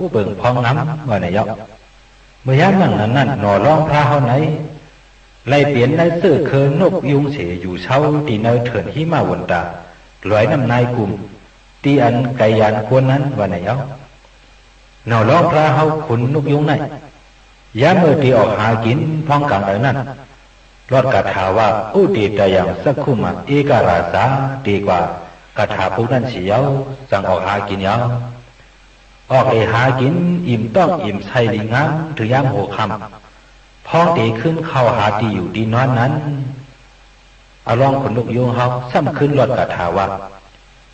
ၼ်ပျႃႇမတၢတ်ႈ ဢုပ်ႉပိူင်ႇၽွင်းငမ်း ဝႃႈၼႆယဝ်ႉ။ မိူဝ်ႈယၢမ်းၼင်ႇၼၼ်ၼၼ်ႉ ၼေႃႇလွင်းၽြႃးႁဝ်းၼႆႉ လႆႈပဵၼ်ၼႂ်းၸိူဝ်ႉၶိူဝ်းၼူၵ်ႉယုင်းသေ ယူႇသဝ်းတီႈၼႂ်းထိူၼ်ႇႁိမဝၼ်ႇတႃႇ လွႆၼမ်ႉၼၢႆးၵုမ်ႇ တီႈဢၼ်ၵႆယၢၼ်ၵူၼ်းၼၼ်ႉ ဝႃႈၼႆယဝ်ႉ။ ၼေႃႇလွင်းၽြႃးႁဝ်း ၶုၼ်ၼူၵ်ႉယုင်းၼႆႉ ယၢမ်းမိူဝ်ႈတေဢွၵ်ႇႁႃၵိၼ် ၽွင်းၵၢင်ၼႂ်ၼၼ်ႉ လွတ်ႈၵႃႇထႃႇဝႃႈ Udetayaṃ cakkhumā ekarājā တေၵႂႃႇ ၵႃႇထႃႇပုၵ်ႈၼၼ်ႉသေယဝ်ႉ ၸင်ႇဢွၵ်ႇႁႃၵိၼ်ယဝ်ႉ။ ဢွၵ်ႇလႄႇႁႃၵိၼ် ဢိမ်ႇတွင်ႉဢိမ်ႇသႆႈလီငၢမ်း ထိုင်ယၢမ်းႁူဝ်ၶမ်ႈ ၽွင်းတေၶိုၼ်းၶဝ်ႈႁႃတီႈယူႇတီႈၼွၼ်းၼၼ်ႉ ဢလွင်းၶုၼ်ၼူၵ်ႉယုင်းႁဝ်း သမ်ႉၶိုၼ်းလွတ်ႈၵႃႇထႃႇဝႃႈ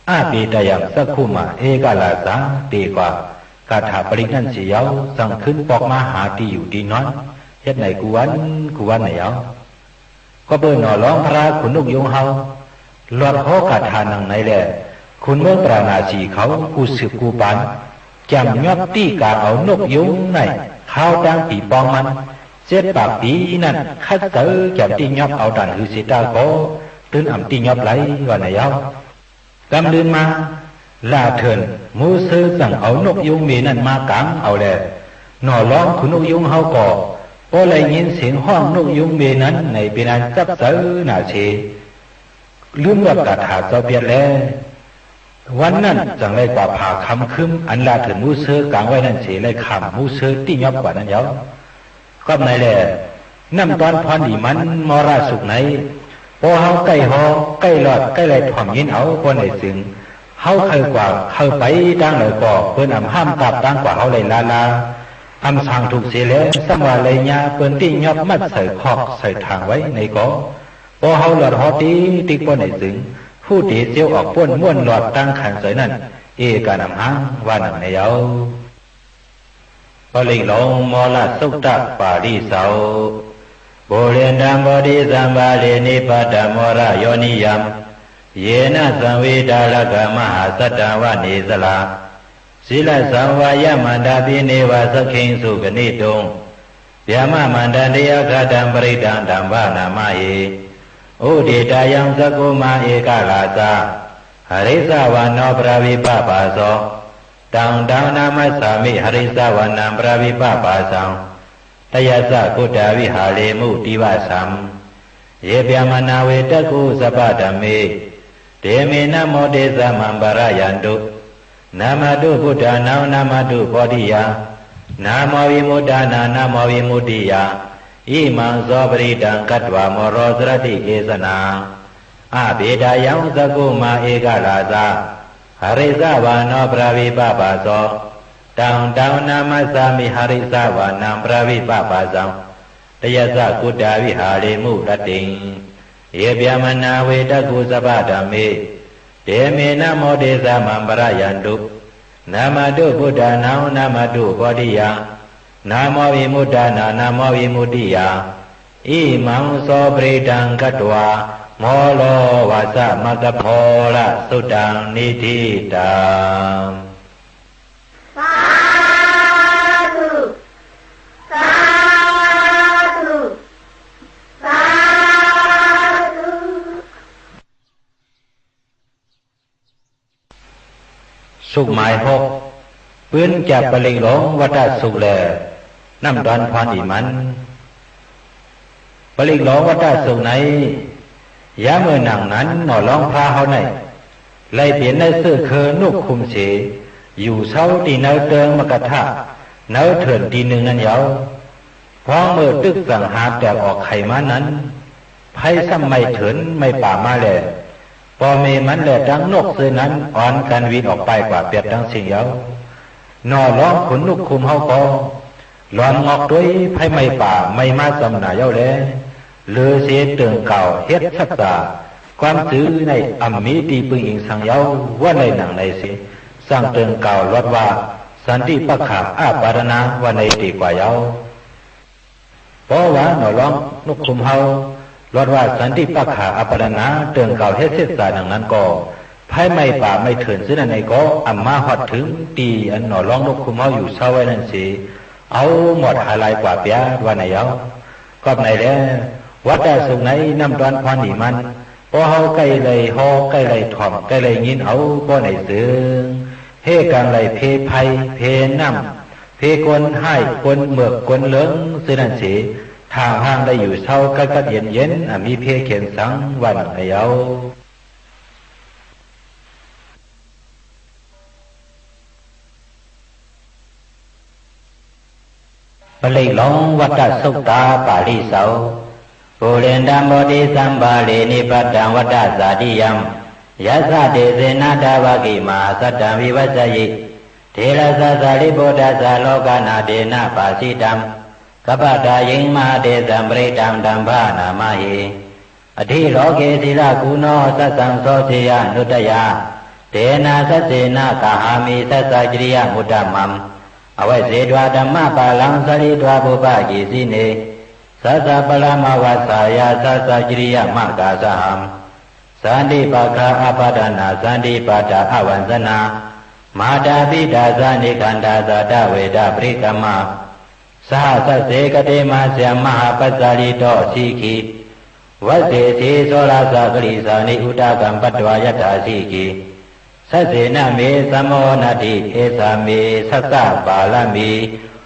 Apetayaṃ cakkhumā ekarājā တေၵႂႃႇ ၵႃႇထႃႇပရိၵ်ႈၼၼ်ႉသေယဝ်ႉ ၸင်ႇၶိုၼ်းပွၵ်ႈမႃးႁႃတီႈယူႇတီႈၼွၼ်း ႁဵတ်းၼႆၵူႈဝၼ်း ၵူႈဝၼ်းၼႆယဝ်ႉ။ ၵွပ်ႈပိူဝ်ႈၼေႃႇလွင်းၽြႃး ၶုၼ်ၼူၵ်ႉယုင်းႁဝ်း လွတ်ႈႁေႃးၵႃႇထႃႇၼင်ႇၼႆလႄႈ ၶုၼ်မိူင်းပႃႇရႃႇၼသီႇၶဝ် ၵူႈသိုပ်ႇၵူႈပၢၼ် ၵျၢမ်ႇၺွပ်းတီႉၵၢင်ဢဝ်ၼူၵ်ႉယုင်းၼႆႉ ၶၢဝ်းတၢင်းပီပွင်းမၼ်း ၸဵတ်းပၢၵ်ႇပီၼၼ်ႉ ၶတ်းၸႂ်ၵျၢမ်ႇတီႉၺွပ်းဢဝ်တၢၼ်ႇႁိုဝ်သေတႃႉၵေႃႈ တိုၼ်းဢမ်ႇတီႉၺွပ်းလႆႈ ဝႃႈၼႆယဝ်ႉ။ ၵမ်းလိုၼ်းမႃး လႃႇထိူၼ်ႇ မူးသိူဝ်း ၸင်ႇဢဝ်ၼူၵ်ႉယုင်းမႄႈၼၼ်ႉ မႃးၵၢင်ဢဝ်လႄႈ ၼေႃႇလွင်းၶုၼ်ၼူၵ်ႉယုင်းႁဝ်းၵေႃႈ ပေႃးလႆႈငိၼ်းသဵင်ႁွင်ႉၼူၵ်ႉယုင်းမႄႈၼၼ်ႉၼႆ ပဵၼ်ဢၼ်ၸပ်းၸႂ်ၼႃႇသေ လိုမ်းလွတ်ႈၵႃႇထႃႇၸဝ်ႈပႅတ်ႈလႄႈ ဝၼ်းၼၼ်ႉ ၸင်ႇလႆႈၵႂႃႇၽႃႇၶမ်ၶိုမ်း ဢၼ်လႃႇထိူၼ်ႇမူးသိူဝ်းၵၢင်ဝႆႉၼၼ်ႉသေ လႆႈၶၢမ်ႇမူးသိူဝ်း တီႉၺွပ်းၵႂႃႇၼၼ်ႉယဝ်ႉ။ ၵွပ်ႈၼႆလႄႈ ၼမ်ႉတွၼ်းၽွၼ်းလီမၼ်း မေႃးလသုတ်ႈၼႆႉ ပေႃးႁဝ်းၵႆႉႁေႃး ၵႆႉလွတ်ႈ ၵႆႉလႆႈထွမ်ႇငိၼ်းဢဝ် ပေႃးၼႆၸိုင် ႁဝ်းၶႂ်ႈၵႂႃႇ ၶႂ်ႈပႆတၢင်းလႂ်ၵေႃႈ ပိူၼ်ႈဢမ်ႇႁၢမ်ႈၵၢပ်ႈတၢင်းၵႂႃႇႁဝ်းလႆႈလႃးလႃး ဢမ်ႇသၢင်ႇထုၵ်ႇသေလႄႈ သမ်ႉဝႃႈလႆႈၺႃး ပိူၼ်ႈတီႉၺွပ်းမတ်ႉသႂ်ႇၶွၵ်ႈသႂ်ႇထၢင်ႇဝႆႉၼႆၵေႃႈ ပေႃးႁဝ်းလွတ်ႈႁေႃးတိၵ်းတိၵ်း ပေႃးၼႆၸိုင် ႁူႉတေၸဵဝ်းဢွၵ်ႇပူၼ်ႉ မူၼ်ႉလွတ်ႈတၢင်းၶၢၼ်ၸႂ်ၼၼ်ႉ ဢေႇၵႃႇၼမ်ႇႁင် ဝႃႈၼင်ႇၼႆယဝ်ႉ။ ပရိၵ်ႈလူင် မေႃးလသုတ်ႈတပႃႇလိၸဝ်ႈ။ Purimaṃ bodhisambhāre nibbatamaṅgalayoginikaṃ, yena saṃvittā rakkhamahāsaddhammanesārā, sīlassa vāyamantā bhikkhunīva saggesu gaṇituṃ, brahmamandāni āgatamha parittaṃ taṃ bhaṇāma he. Udetayaṃ cakkhumā ekarājā, harissavaṇṇo paṭhavippabhāso, taṃ taṃ namassāmi harissavaṇṇaṃ paṭhavippabhāsaṃ, tayajja guttā viharemu divasam. Ye brāhmaṇā vedagu sabbadhamme, te me namo tejamhaṃ pālayantu. Namatthu buddhānaṃ namatthu bodhiyā, namo vimuttānaṃ namo vimuttiyā. Imaṃ so parittaṃ katvā moro carati desanā. Apetayaṃ cakkhumā ekarājā, harissavāno brāvipāpāso. Taṃ taṃ namassāmi harissavānaṃ brāvipāpāsaṃ. Tayajja guttā viharemu rattiṃ. Ye brāhmaṇā vedagu sabbadhamme, te me namo te saṃ maṃ pālayantu. Namatthu buddhānaṃ namatthu bodhiyā, namo vimuttānaṃ namo vimuttiyā. Imaṃ so parittaṃ katvā moro vāsamakappā. Moro suttāṃ nididha. Sādhu, sādhu, sādhu. สุขหมายหก ปื๊นจับปริกหลงวัฏสุขแล น้ำดอนพรอีมัน ปริกหลงวัฏสุขใน ยามเมื่อหนังนั้นหน่อร้องพระเฮาใน ไล่เปลี่ยนในเสื้อเคอนุกคุมเส อยู่เช้าที่เนิเติงมกทะ เนิเถื่อนตีหนึ่งนั้นเยา พ้องเมื่อตึกสังหารแตกออกไขมานั้น ไพร่ซ้ำไม่เถินไม่ป่ามาแล ปอเมมันแลดังนกซื่อนั้น อ่อนกันวินออกไปกว่าเปียดดังสิ่งเยา หน่อร้องขนนุกคุมเฮาก็ หลอมงอกด้วยไพร่ไม่ป่าไม่มาสำหนาเยาแล หรือเสเติงเก่าเฮ็ดสัจจะ ความจื้อในอ่ำมีตีปึงอิงสังเยา ว่าในหนังในเส สั่งเติงเก่าลอดว่า สันติปักขะอาปาทนา ว่าในตีกว่าเยา เพราะว่าหน่อร้องนกคุมเฮา ลอดว่าสันติปักขะอาปาทนา เติงเก่าเฮ็ดเสสาดังนั้นก็ ไพร่ไม่ป่าไม่เถินซื่อนั้นในก็ อ่ำมาฮอดถึงตีอันหน่อร้องนกคุมเฮาอยู่เช้าไว้นั้นเส เอาหมดหาลายกว่าเปียดว่าในเยา กอบในแล วัฏสุขในน้ำดอนพรอีมัน ปอเฮาใก้ไล่ฮอใก้ไล่ถ่อมใก้ไล่ยินเอา ปอในเสิง เฮกังไล่เพไพรเพน้ำ เพกวนไห้กวนเมือกกวนเหลิง ซื่อนั้นเส ทางห้างได้อยู่เช้ากัดกัดเย็นเย็น อ่ะมีเพเขียนสังวันในเยา ပလိတ်လုံးဝတ္တသုတ်တာပါဠိစောက် Purimaṃ bodhisambhāre nibbantaṃ vata sacchikaṃ, yassa tejena tava kimaṃ satthaṃ vivassati, therassa sārīputtassa lokadhātena bhāsitaṃ, kappatottaṃ mahātejaṃ parittāṃ taṃ paṇāma he. Atthi loke sīlaguṇo saccaṃ soceyyanuddayā, tena saccena kāhāmi saccakiriyamanuttamaṃ, avajjitvā dhammapālaṃ sārīputto pubbakissine, saccaṃ paramavajjāya saccakiriyamakāsahaṃ. Santi pakkhā apattanā santi padā avañcanā, mātā pitā ca nikkhantā ca davidha paṭikkama, saha sacce kate majjhe mahāpajjalito sikhī, vajjesi soḷasa karīsāni udakaṃ patvā yathā sikhī, saccena me samo natthi, esā me saccapāramī,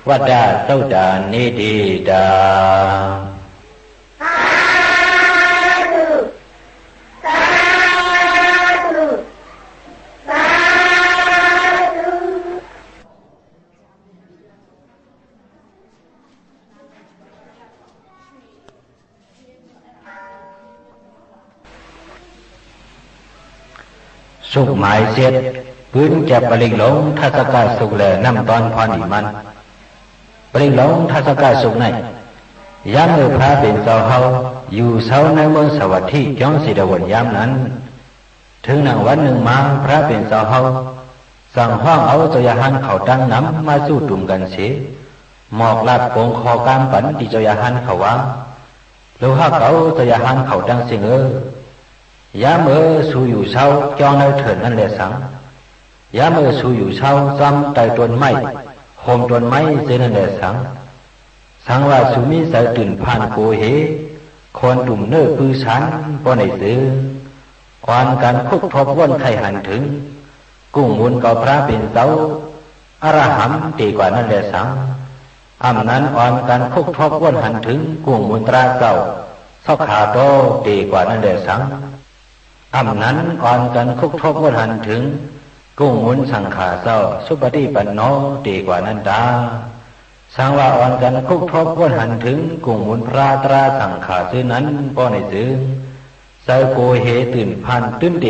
vata suttā nididha. Sādhu, sādhu, sādhu. သုတ် မၢႆၸဵတ်း ပိုၼ်းၸပ်းပရိၵ်ႈလူင် ထၢတ်ႈသၵသုတ်း လႄႈ ၼမ်ႉတွၼ်းၽွၼ်းလီမၼ်း။ ပရိၵ်ႈလူင် ထၢတ်ႈသၵသုတ်းၼႆႉ ယၢမ်းမိူဝ်ႈၽြႃးပဵၼ်ၸဝ်ႈႁဝ်း ယူႇသဝ်းၼႂ်းမိူင်းသႃႇဝတ်ႉထိ ၵျွင်းၸေႇတဝုၼ်ႇယၢမ်းၼၼ်ႉ ထိုင်ၼင်ႇဝၼ်းၼိုင်ႈမႃး ၽြႃးပဵၼ်ၸဝ်ႈႁဝ်း ၸင်ႇႁွင်ႉဢဝ်ၸဝ်ႈရႁၢၼ်းၶဝ်တင်းၼမ် မႃးၸုတုမ်ၵၼ်သေ မွၵ်ႇလၢတ်ႈပူင်ၶေႃႈၵႂၢမ်းပၼ် တီႈၸဝ်ႈရႁၢၼ်းၶဝ်ဝႃႈ၊ လုၵ်ႈႁၵ်ႉၶဝ် ၸဝ်ႈရႁၢၼ်းၶဝ်တင်းသဵင်ႈဢိူၺ်၊ ယၢမ်းမိူဝ်ႈသူယူႇသဝ်း ၵျွင်းၼႂ်းထိူၼ်ႇၼၼ်ႉလႄႈသင်၊ ယၢမ်းမိူဝ်ႈသူယူႇသဝ်း ၸွမ်းတႂ်ႈတူၼ်ႈမႆႉ ႁူမ်ႈတူၼ်ႈမႆႉ ၸိူဝ်းၼၼ်ႉလႄႈသင်၊ သင်ဝႃႈသူမီးၸႂ်တိုၼ်ႇၽၢၼ်ႇၵူဝ်ႁေ ၶူၼ်တုမ်ႇၼိူဝ်ႉပိုဝ်းသၢၼ် ပေႃးၼႆၸိုင် ဢွၼ်ၵၼ်ၶုၵ်းထူပ်းဝူၼ်ႉၶႆႈႁၼ်ထိုင် ၵုင်ႇမုၼ်ၵဝ်ၽြႃးပဵၼ်ၸဝ်ႈ ဢရႁၼ်ႇ တေၵႂႃႇၼၼ်ႉလႄႈသင်၊ ဢမ်ႇၼၼ် ဢွၼ်ၵၼ်ၶုၵ်းထူပ်းဝူၼ်ႉႁၼ်ထိုင် ၵုင်ႇမုၼ်တြႃးၸဝ်ႈ သေႃးၶႃႇတေႃး တေၵႂႃႇၼၼ်ႉလႄႈသင်၊ ဢမ်ႇၼၼ် ဢွၼ်ၵၼ်ၶုၵ်းထူပ်းဝူၼ်ႉႁၼ်ထိုင် ၵုင်ႇမုၼ်သင်ႇၶႃႇၸဝ်ႈ သုပတိပၼ်ႇၼေႃး တေၵႂႃႇၼၼ်ႉတႃႉ။ သင်ဝႃႈ ဢွၼ်ၵၼ်ၶုၵ်းထူပ်းဝူၼ်ႉႁၼ်ထိုင် ၵုင်ႇမုၼ်ၽြႃးတြႃးသင်ႇၶႃႇၸိူဝ်းၼၼ်ႉ ပေႃးၼႆၸိုင် ၸႂ်ၵူဝ်ႁေ တိုၼ်ႇၽၢၼ်ႈ တိုၼ်းတေဢမ်ႇမီးယဝ်ႉ ဝႃႈၼႆယဝ်ႉ။ ၵွပ်ႈၼၼ်လႄႈ ၼမ်ႉတွၼ်းၽွၼ်းလီ ထၸၵသုတ်ႈၼႆႉ ပေႃးႁဝ်းၵႆႉႁေႃး ၵႆႉလွတ်ႈ ၵႆႉလႆႈထွမ်ႇငိၼ်းဢဝ်ၸိုင် ႁႄႉၵင်ႈလႆႈ ၽေးၽူႈလၵ်ႉၵူၼ်းၸူၼ် ၸိူဝ်းၼၼ်ႉသေယဝ်ႉၵႃႈ ႁဝ်းပႃႇတႃႉ ပႆတၢင်းၶၢဝ်းယၢမ်းလႂ် ယူႇသဝ်းတီႈလႂ် ဢမ်ႇဝႃႈ ၸႂ်တိုၼ်ႇၽၢၼ်ႈၵူဝ်ႁေ တိုၼ်းတေဢမ်ႇမီး၊ တိုၼ်းတေမီးၸႂ်ႁတ်းႁၢၼ် ၵတ်းငၢၼ်ႇတႄႉတႄႉ ဝႃႈၼင်ႇၼႆယ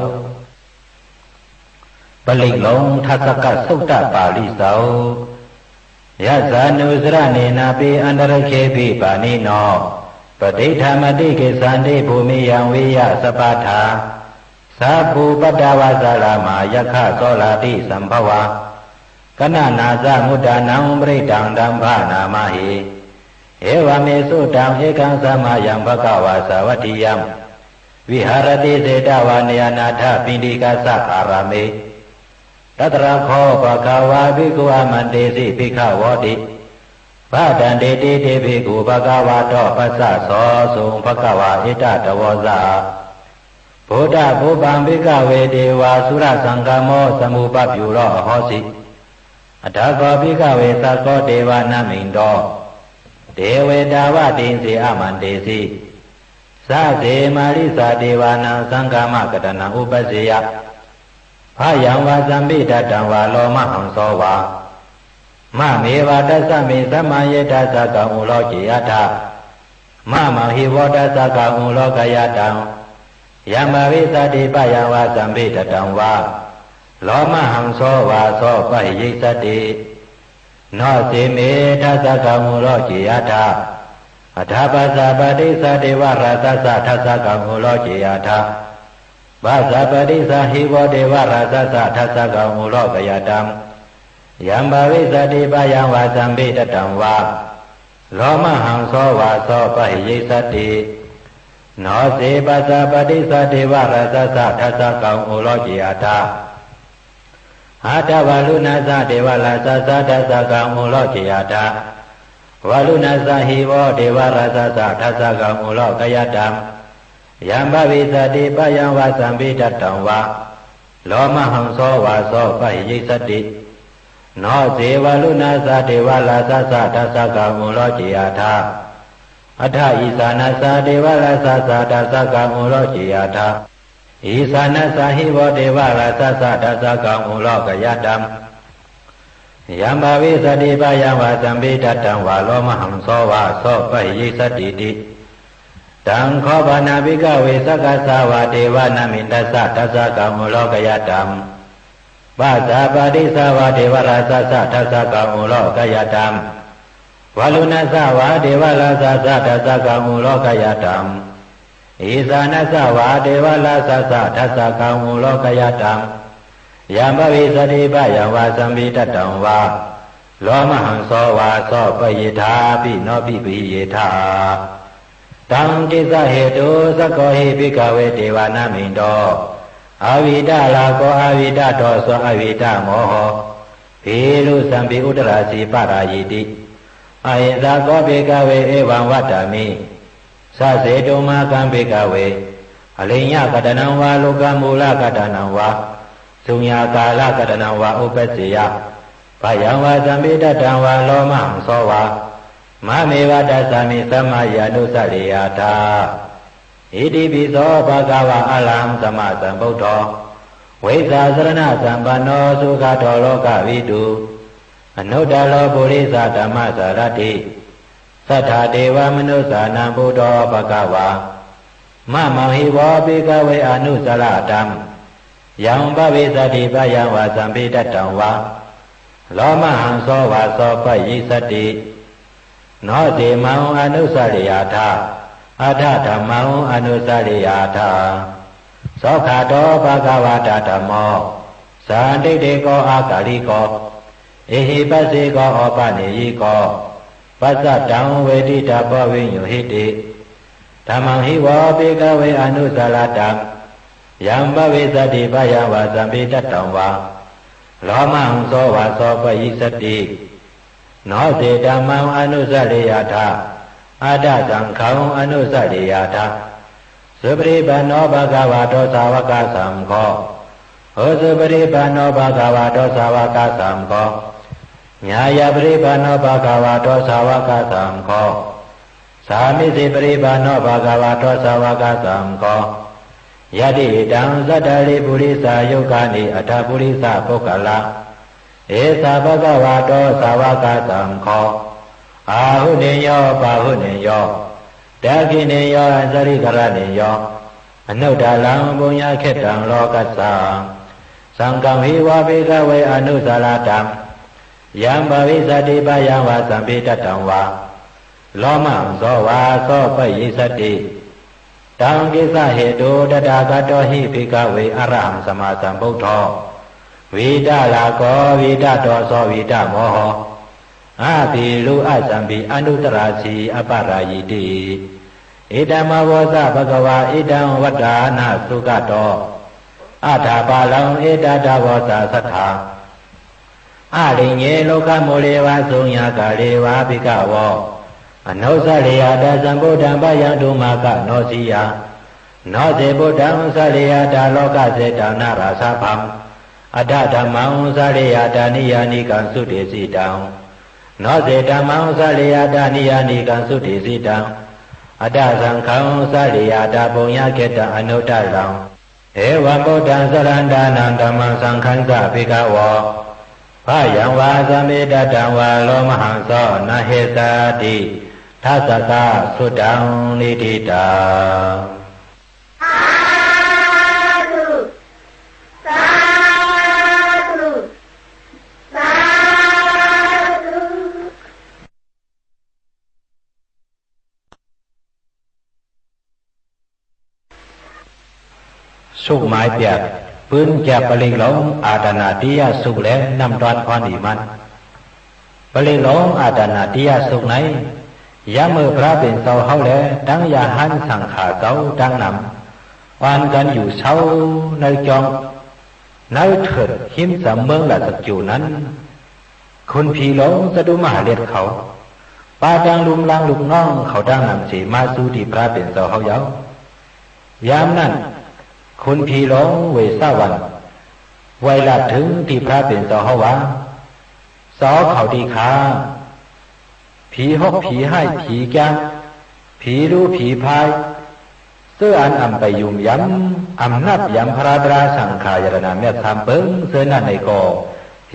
ဝ်ႉ။ ပရိၵ်ႈလူင် ထၸၵသုတ်ႉတပႃႇလိၸဝ်ႈ။ Yassānussaraṇena pi antarikṣepi pāṇino, paṭiṭṭhāmati gissati bhūmiyaṃ vīyasapādā. Sabbupaddavā saramā yakkhā sorāti sambhavā, kaṇhānañca mūṭānaṃ parittaṃ taṃ bhaṇāma he. Evaṃ me sutaṃ. Ekaṃ samayaṃ bhagavā sāvatthiyaṃ viharati jetavane anāthapiṇḍikassa ārāme. Tatra kho bhagavā bhikkhū āmantesi bhikkhavoti. Bhadanteti te bhikkhū bhagavato paccassosuṃ. Bhagavā etadavoca. Phuṭṭhapubbaṃ bhikkhave devasurasaṅgamo samūpabyūro ahosi. Atha kho bhikkhave sakko devanāminto devetāvatthisi āmantesi. Sase mārisadevanāṃ saṅghamakaṭṭhanaṃ uppajjeyya bhayaṃ vā sambhītattaṃ vā lomahaṃso vā. Māmeva tasmiṃ samaye dassakaṃ uloke atha. Māmaṃ hi vo dassakaṃ ulokayattaṃ. Yaṃ bhavissati bhayaṃ vā sambhītattaṃ vā lomahaṃso vā so pahīyissati. No se me dassakaṃ uloke atha. Atha passa paṭissa devarājassa dassakaṃ uloke atha. Passa paṭissa hi vo devarājassa dassakaṃ ulokayattaṃ. Yaṃ bhavissati bhayaṃ vā sambhītattaṃ vā lomahaṃso vā so pahīyissati. No se passa paṭissa devarājassa dassakaṃ uloke atha. Atha varuṇassa devarājassa dassakaṃ uloke atha. Varuṇassa hi vo devarājassa dassakaṃ ulokayattaṃ. Yaṃ bhavissati bhayaṃ vā sambhītattaṃ vā lomahaṃso vā so pahīyissati. No se varuṇassa devarājassa dassakaṃ uloke atha. Atha issānassa devarājassa dassakaṃ uloke atha. Issānassa hi vo devarājassa dassakaṃ ulokayattaṃ. Yaṃ bhavissati bhayaṃ vā sambhītattaṃ vā lomahaṃso vā so pahīyissatīti. Taṃ kho pana bhikkhave sakkassa vā devanāmintassa dassakaṃ ulokayattaṃ. Passa paṭissa vā devarājassa dassakaṃ ulokayattaṃ. Varuṇassa vā devarājassa dassakaṃ ulokayattaṃ. Issānassa vā devarājassa dassakaṃ ulokayattaṃ. Yaṃ bhavissati bhayaṃ vā sambhītattaṃ vā lomahaṃso vā so pahīyetthāpi no pahīyettha. Taṃ kissa hetu. Sakko hi bhikkhave devanāminto avittarāgo avittādoso avittamoho bhīrusampi uttarāsi pārāyīti. Ahiṃsako bhikkhave evaṃ vadāmi. Saccetu mā kaṃ bhikkhave ariññakaṭṭhanaṃ vā lokamūlakaṭṭhanaṃ vā suññākārakaṭṭhanaṃ vā uppajjeyya bhayaṃ vā sambhītattaṃ vā lomahaṃso vā māmeva tasmiṃ samaye anussariyattha. Itipi so bhagavā arahaṃ sammāsambuddho vijjācaraṇasampanno sugato lokavidū anuttaro purisadammasārathi satthā devamanussānaṃ buddho bhagavā. Māmaṃ hi vo bhikkhave anussarathaṃ yaṃ bhavissati bhayaṃ vā sambhītattaṃ vā lomahaṃso vā so pahīyissati. No se maṃ anussariyattha, atha dhammaṃ anussariyattha. Sokkhāto bhagavatā dhammo sandiṭṭhiko akāliko ehipassiko opanayiko paccattaṃ veditabbo viññūhīti. Dhammaṃ hi vo bhikkhave anussaratthaṃ yaṃ bhavissati bhayaṃ vā sambhītattaṃ vā lomahaṃso vā so pahīyissati. No se dhammaṃ anussariyattha, atha saṅghaṃ anussariyattha. Supaṭipanno bhagavato sāvakasaṅgho, Ujupaṭipanno bhagavato sāvakasaṅgho, ñāyapaṭipanno bhagavato sāvakasaṅgho, sāmīcipaṭipanno bhagavato sāvakasaṅgho, yadidaṃ cattāri purisayugāni aṭṭha purisapuggalā, esa bhagavato sāvakasaṅgho, āhuneyyo pāhuneyyo dakkhiṇeyyo añjalikaraṇīyo anuttaraṃ puññakkhettaṃ lokassāti. Saṅghaṃ hi vo bhikkhave anusarattaṃ, yaṃ bhavissati bhayaṃ vā sambhatattaṃ vā, lomahaṃso vā sampayissati. Taṃ kissa hetuṃ tathāgato hi bhikkhave arahaṃ sammāsambuddho, vītarāgo vītadoso vītamoho, abhirūḷhasambī anuttarāsi aparājiti. Idamavoca bhagavā. Idaṃ vadana sugato athaparaṃ. Etadavoca satthā āriye rukkhamūle vā suññakāre vā bhikkhavo, anussareyyātha sambuddhaṃ bhayaṃ dummakanosiyā. No ce buddhaṃ sareyyātha lokasetaṃ nārāsabhaṃ, atha dhammaṃ sareyyātha niyyānikaṃ sudesitaṃ. No ce dhammaṃ sareyyātha niyyānikaṃ sudesitaṃ, atha saṅghaṃ sareyyātha puññakkhettaṃ anuttaraṃ. Evaṃ buddhaṃ sarantānaṃ dhammaṃ saṅghañca bhikkhavo, bhayaṃ vā sambhatattaṃ vā lomahaṃso na hessati. Tassa kā sutaṃ niṭṭhitaṃ. Sādhu, sādhu, sādhu. သုກໝາຍແປດ ປືນແຈບປະລິກຫຼົງ ອາຕານາຕິຍະສຸກ ແລະ ນຳຕອນພອນດີມັນ. ປະລິກຫຼົງ ອາຕານາຕິຍະສຸກໃນ ຍາມມື້ພະເປັນເຈົ້າເຮົາ ແລະ ທັງຢາຫັນສັງຄະເຈົ້າທັງນຳ ອ່ອນກັນຢູ່ເຊົາໃນຈອງ ໃນເທີດຮິມສຳເມືອງລາຊະກິວນັ້ນ ຄຸນຜີຫຼົງຈະຕຸມະຫາເລດເຂົາ ປະທັງລຸມລ້າງລູກນ້ອງເຂົາທັງນຳເສ ມາສູ່ທີ່ພະເປັນເຈົ້າເຮົາເຍົາ. ຍາມນັ້ນ ຄຸນຜີຫຼົງເວສາວັນ ໄຫວ້ລາດເຖິງທີ່ພະເປັນເຈົ້າເຮົາວ່າ ເຈົ້າເຂົາຕີຂ້າ ຜີຫົກ ຜີຮ້າຍ ຜີກາມ ຜີລູ ຜີພາຍ ເຊິ່ງອັນອຳໄປຫຍຸ່ມຢຳ ອຳນັບຢຳພະຕຣາສັງຂາຍະຕະນາແມ່ນສາມເປິງ ເຊິ່ງນັ້ນໃນກໍ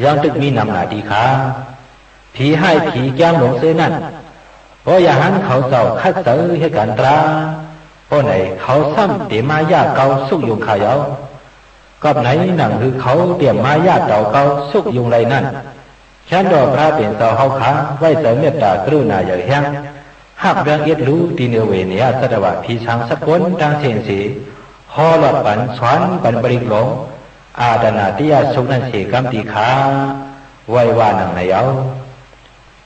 ຍັງຕຶກມີນຳໜາຕີຂ້າ ຜີຮ້າຍ ຜີກາມຫຼົງເຊິ່ງນັ້ນ ເພາະຢາຫັນເຂົາເຈົ້າຄັດເຊີເຮັດການຕຣາ ເພາະໃນເຂົາຊ້ຳເຕັມມາຍາເກົ່າສຸກຍຸງຄາເຍົາ. ກອບໃນໜັງຄືເຂົາຕຽມມາຍາເຕົາເກົ່າສຸກຍຸງໄລນັ້ນ ແຄ້ນຕໍ່ພະເປັນເຈົ້າເຮົາຂ້າ ໄວ້ໃຈເມດຕາກະລຸນາຢ່າງແຮງ ຮັກແພງເອັດຫຼູ ຕີເໜືອເວເນຍສັດຕະວະ ຜີສາງສະກົນທັງເສນເສ ຫໍ່ຫຼອດປັນສອນປັນປະລິກຫຼົງ ອາຕານາຕິຍະສຸກນັ້ນເສ ກຳຕີຂ້າ ໄວ້ວ່າໜັງໃນເອົາ.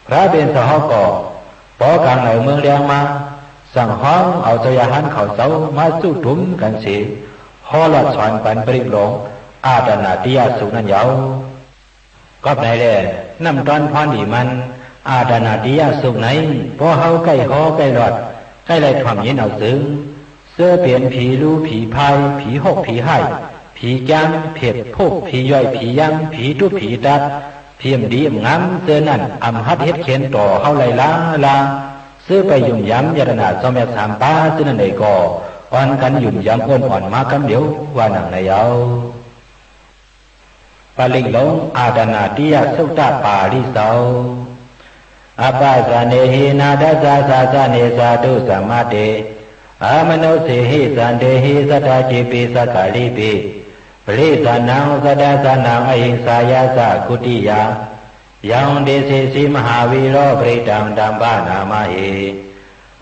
ພະເປັນເຈົ້າເຮົາກໍ ພໍກາງໃນເມືອງແລງມາ ສັ່ງຮ້ອງເອົາເຈົ້າຢາຫັນເຂົາເຈົ້າມາຈຸ້ມທຸມກັນເສ ຫໍ່ຫຼອດສອນປັນປະລິກຫຼົງ ອາຕານາຕິຍະສຸກນັ້ນເຍົາ. ກອບໃນແລ ນຳຕອນພອນດີມັນ ອາຕານາຕິຍະສຸກໃນ ພວກເຮົາໃກ້ຫໍ່ໃກ້ຫຼອດ ໃກ້ໄດ້ຖ້ວມຍິນເອົາເຊິ່ງ ເຊິ່ງເປັນຜີລູ ຜີພາຍ ຜີຫົກ ຜີຮ້າຍ ຜີກາມ ເພັດ ພຸກ ຜີຍ່ອຍ ຜີຢາມ ຜີຕຸບ ຜີຕັດ ຜີອຳດີອຳງາມ ເຊິ່ງນັ້ນ ອຳຫັດເຮັດເຂັນຕໍ່ເຮົາໄລ່ລາລາ ເຊິ່ງໄປຫຍຸ່ມຢຳຍາຕະນາເຈົ້າແມ່ສາມປາ ເຊິ່ງນັ້ນໃດກໍ ອ່ອນກັນຫຍຸ່ມຢຳອົນອ່ອນມາກຳດຽວ ວ່າໜັງໃນເອົາ. ປະລິກຫຼົງ ອາຕານາຕິຍະສຸກຕະປາລິເຊົາ. Āpajjane hi nāthassa sāsane sādhu samāte, amanussehi santehi sadā cipi sakkāripi, parisajjānaṃ sadā sānaṃ ahiṃsāya saṅghuttiyā, yaṃ desesi mahāvīro parittaṃ taṃ bhaṇāma he.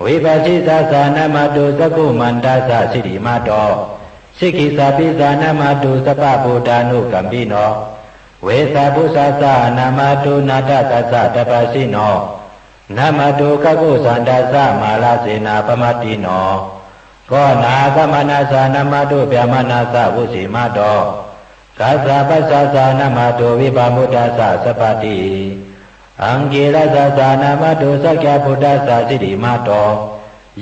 Vipāsissa ca namatthu cakkhumantassa siddhimato, sikkhissāpi ca namatthu sabbabuddhānukampino, vessabhussa ca namatthu ñātakassa tapassino, namatthu kakusandhassa mārasenappamaddino, konāgamanassa namatthu brāhmaṇassa vusīmato, kassapassa ca namatthu vippamuttassa sabbadhi, aṅgīrasassa namatthu sakyaputtassa siddhimato,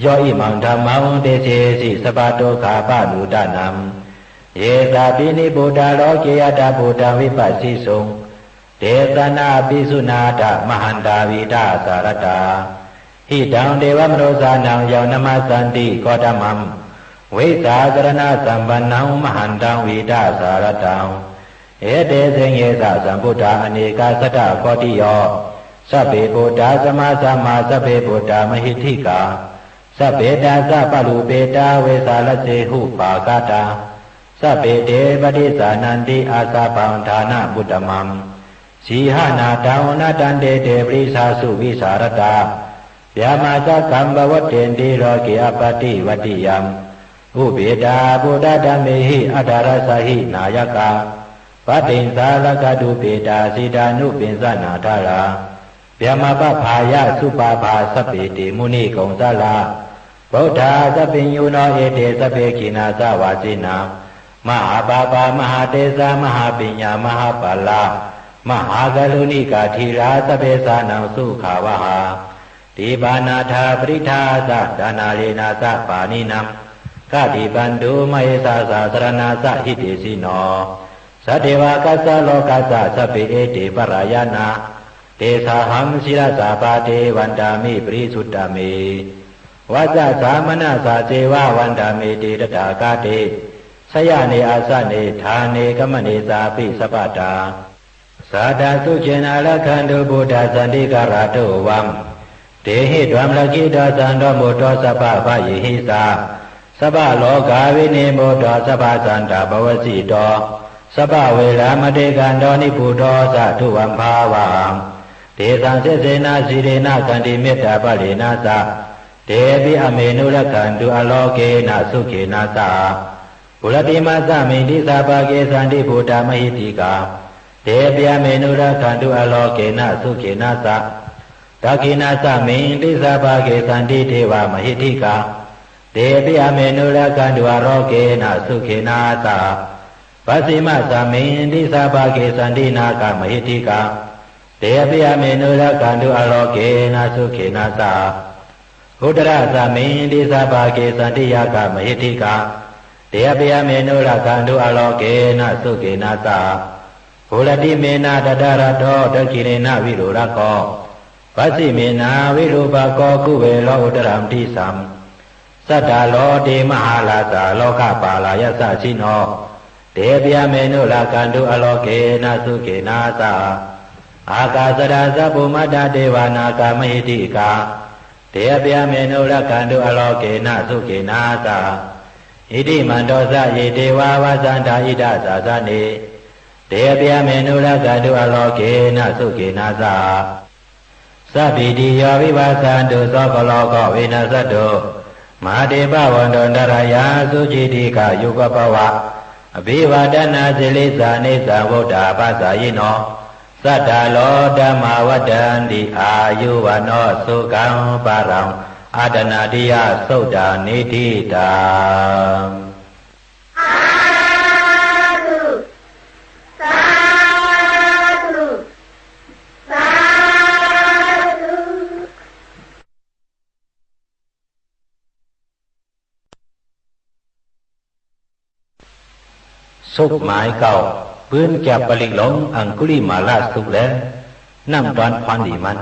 yo imaṃ dhammaṃ desesi sabbadukkhāpanūdanaṃ, Ye sāpi nibbutā loke aṭṭha bhūtaṃ vipassisuṃ, tesaṃ na āpisuṇātha mahantā vītasāradā. Hitaṃ devamanussānaṃ yaṃ namassanti Gotamaṃ, vijjācaraṇasampannaṃ mahantaṃ vītasāradaṃ. Etesmiṃ esa sambuddhā anēkasatakoṭiyo, sabbe buddhā sammāsambhuvā, sabbe buddhā mahiddhikā, sabbe dasapālupetā vesālā seṭṭhopāgatā, sabbe te paṭisānanti āsabhaṃ ṭhānamuttamaṃ. Sīhanādaṃ natandete parisāsu vīsāradā, brahmacakkaṃ pavattenti loke appaṭivattiyaṃ. Upekkhiṭā buddhadhammehi atthaladdhā hinayakā, paṭiṃsā rakkhatū petāsi tanupassānadhārā. Brahmapābhāya supābhā sabbe te munikuṃ salā, buddhā sabbe ñūno ete sabbe khīṇāsavāsinā. Mahāpāpā mahātejā mahāpuññā mahāphalā, mahākāruṇikā dhīrā sabbesānaṃ sukhāvahā. Tiṇṇannātha parittā sataṇhārena saha pāṇinaṃ, khattiṃ bandhuṃ mahesāsā saraṇaṃ sahitesino. Sadevakassa lokassa sabbe ete parāyanā, tesāhaṃ sirasā pāde vandāmi parisuddhā me. Vacasā manasā ceva vandāmete tathāgate, sayane āsane ṭhāne gamane cāpi sabbadā. Sadā sukhena rakkhantu buddhā santikarā tuvaṃ, dehitvā rakkhito santo buddho sabbabhayehisa, sabbarogavinimuttā sabbasantāpavajjito, sabbaveramatikkanto nibbuto ca tuvaṃ bhavaṃ. Tesaṃ sesena sīlena khantimettābalena ca, tepi āmehi rakkhantu ārogena sukhena saha. Puratthimāsmiṃ disābhāge santi buddhā mahiddhikā, tepi āmehi rakkhantu ārogena sukhena saha. Dakkhiṇāsmiṃ disābhāge santi devā mahiddhikā, tepi āmehi rakkhantu ārogena sukhena saha. Pacchimāsmiṃ disābhāge santi nāgā mahiddhikā, tepi āmehi rakkhantu ārogena sukhena saha. Uttarāsmiṃ disābhāge santi yakkhā mahiddhikā, tepi āmehi rakkhantu ārogena sukhena saha. Puratthimena dhataraṭṭho, dakkhiṇena virūḷhako, pacchimena virūpakkho, kuvero uttaraṃ disaṃ. Cattāro te mahārājā lokapālā yasassino, tepi āmehi rakkhantu ārogena sukhena saha. Ākāsaṭṭhā ca bhummaṭṭhā devā nāgā mahiddhikā, tepi āmehi rakkhantu ārogena sukhena saha. Iddhimanto ca ye devā āsandhā itiha sāsane, tepi āmehi rakkhantu ārogena sukhena saha. Sabbītiyo vivajjantu sabbarogo vinassatu, mā te bhavatvantarāyo sukhī dīghāyuko bhava. Abhivādanasīlissa niccaṃ vuḍḍhāpacāyino, cattāro dhammā vaḍḍhanti āyu vaṇṇo sukhaṃ balaṃ. Āṭānāṭiyasuttaṃ niṭṭhitaṃ. Sādhu, sādhu, sādhu. သုတ် မၢႆၵဝ်ႈ ပိုၼ်းၵႅပ်ႈပလိၵ်ႈလူင် ဢင်ႇၵုလိမႃႇလသုတ်ႈလႄႈ ၼမ်ႉတွၼ်းၽွၼ်းလီမၼ်း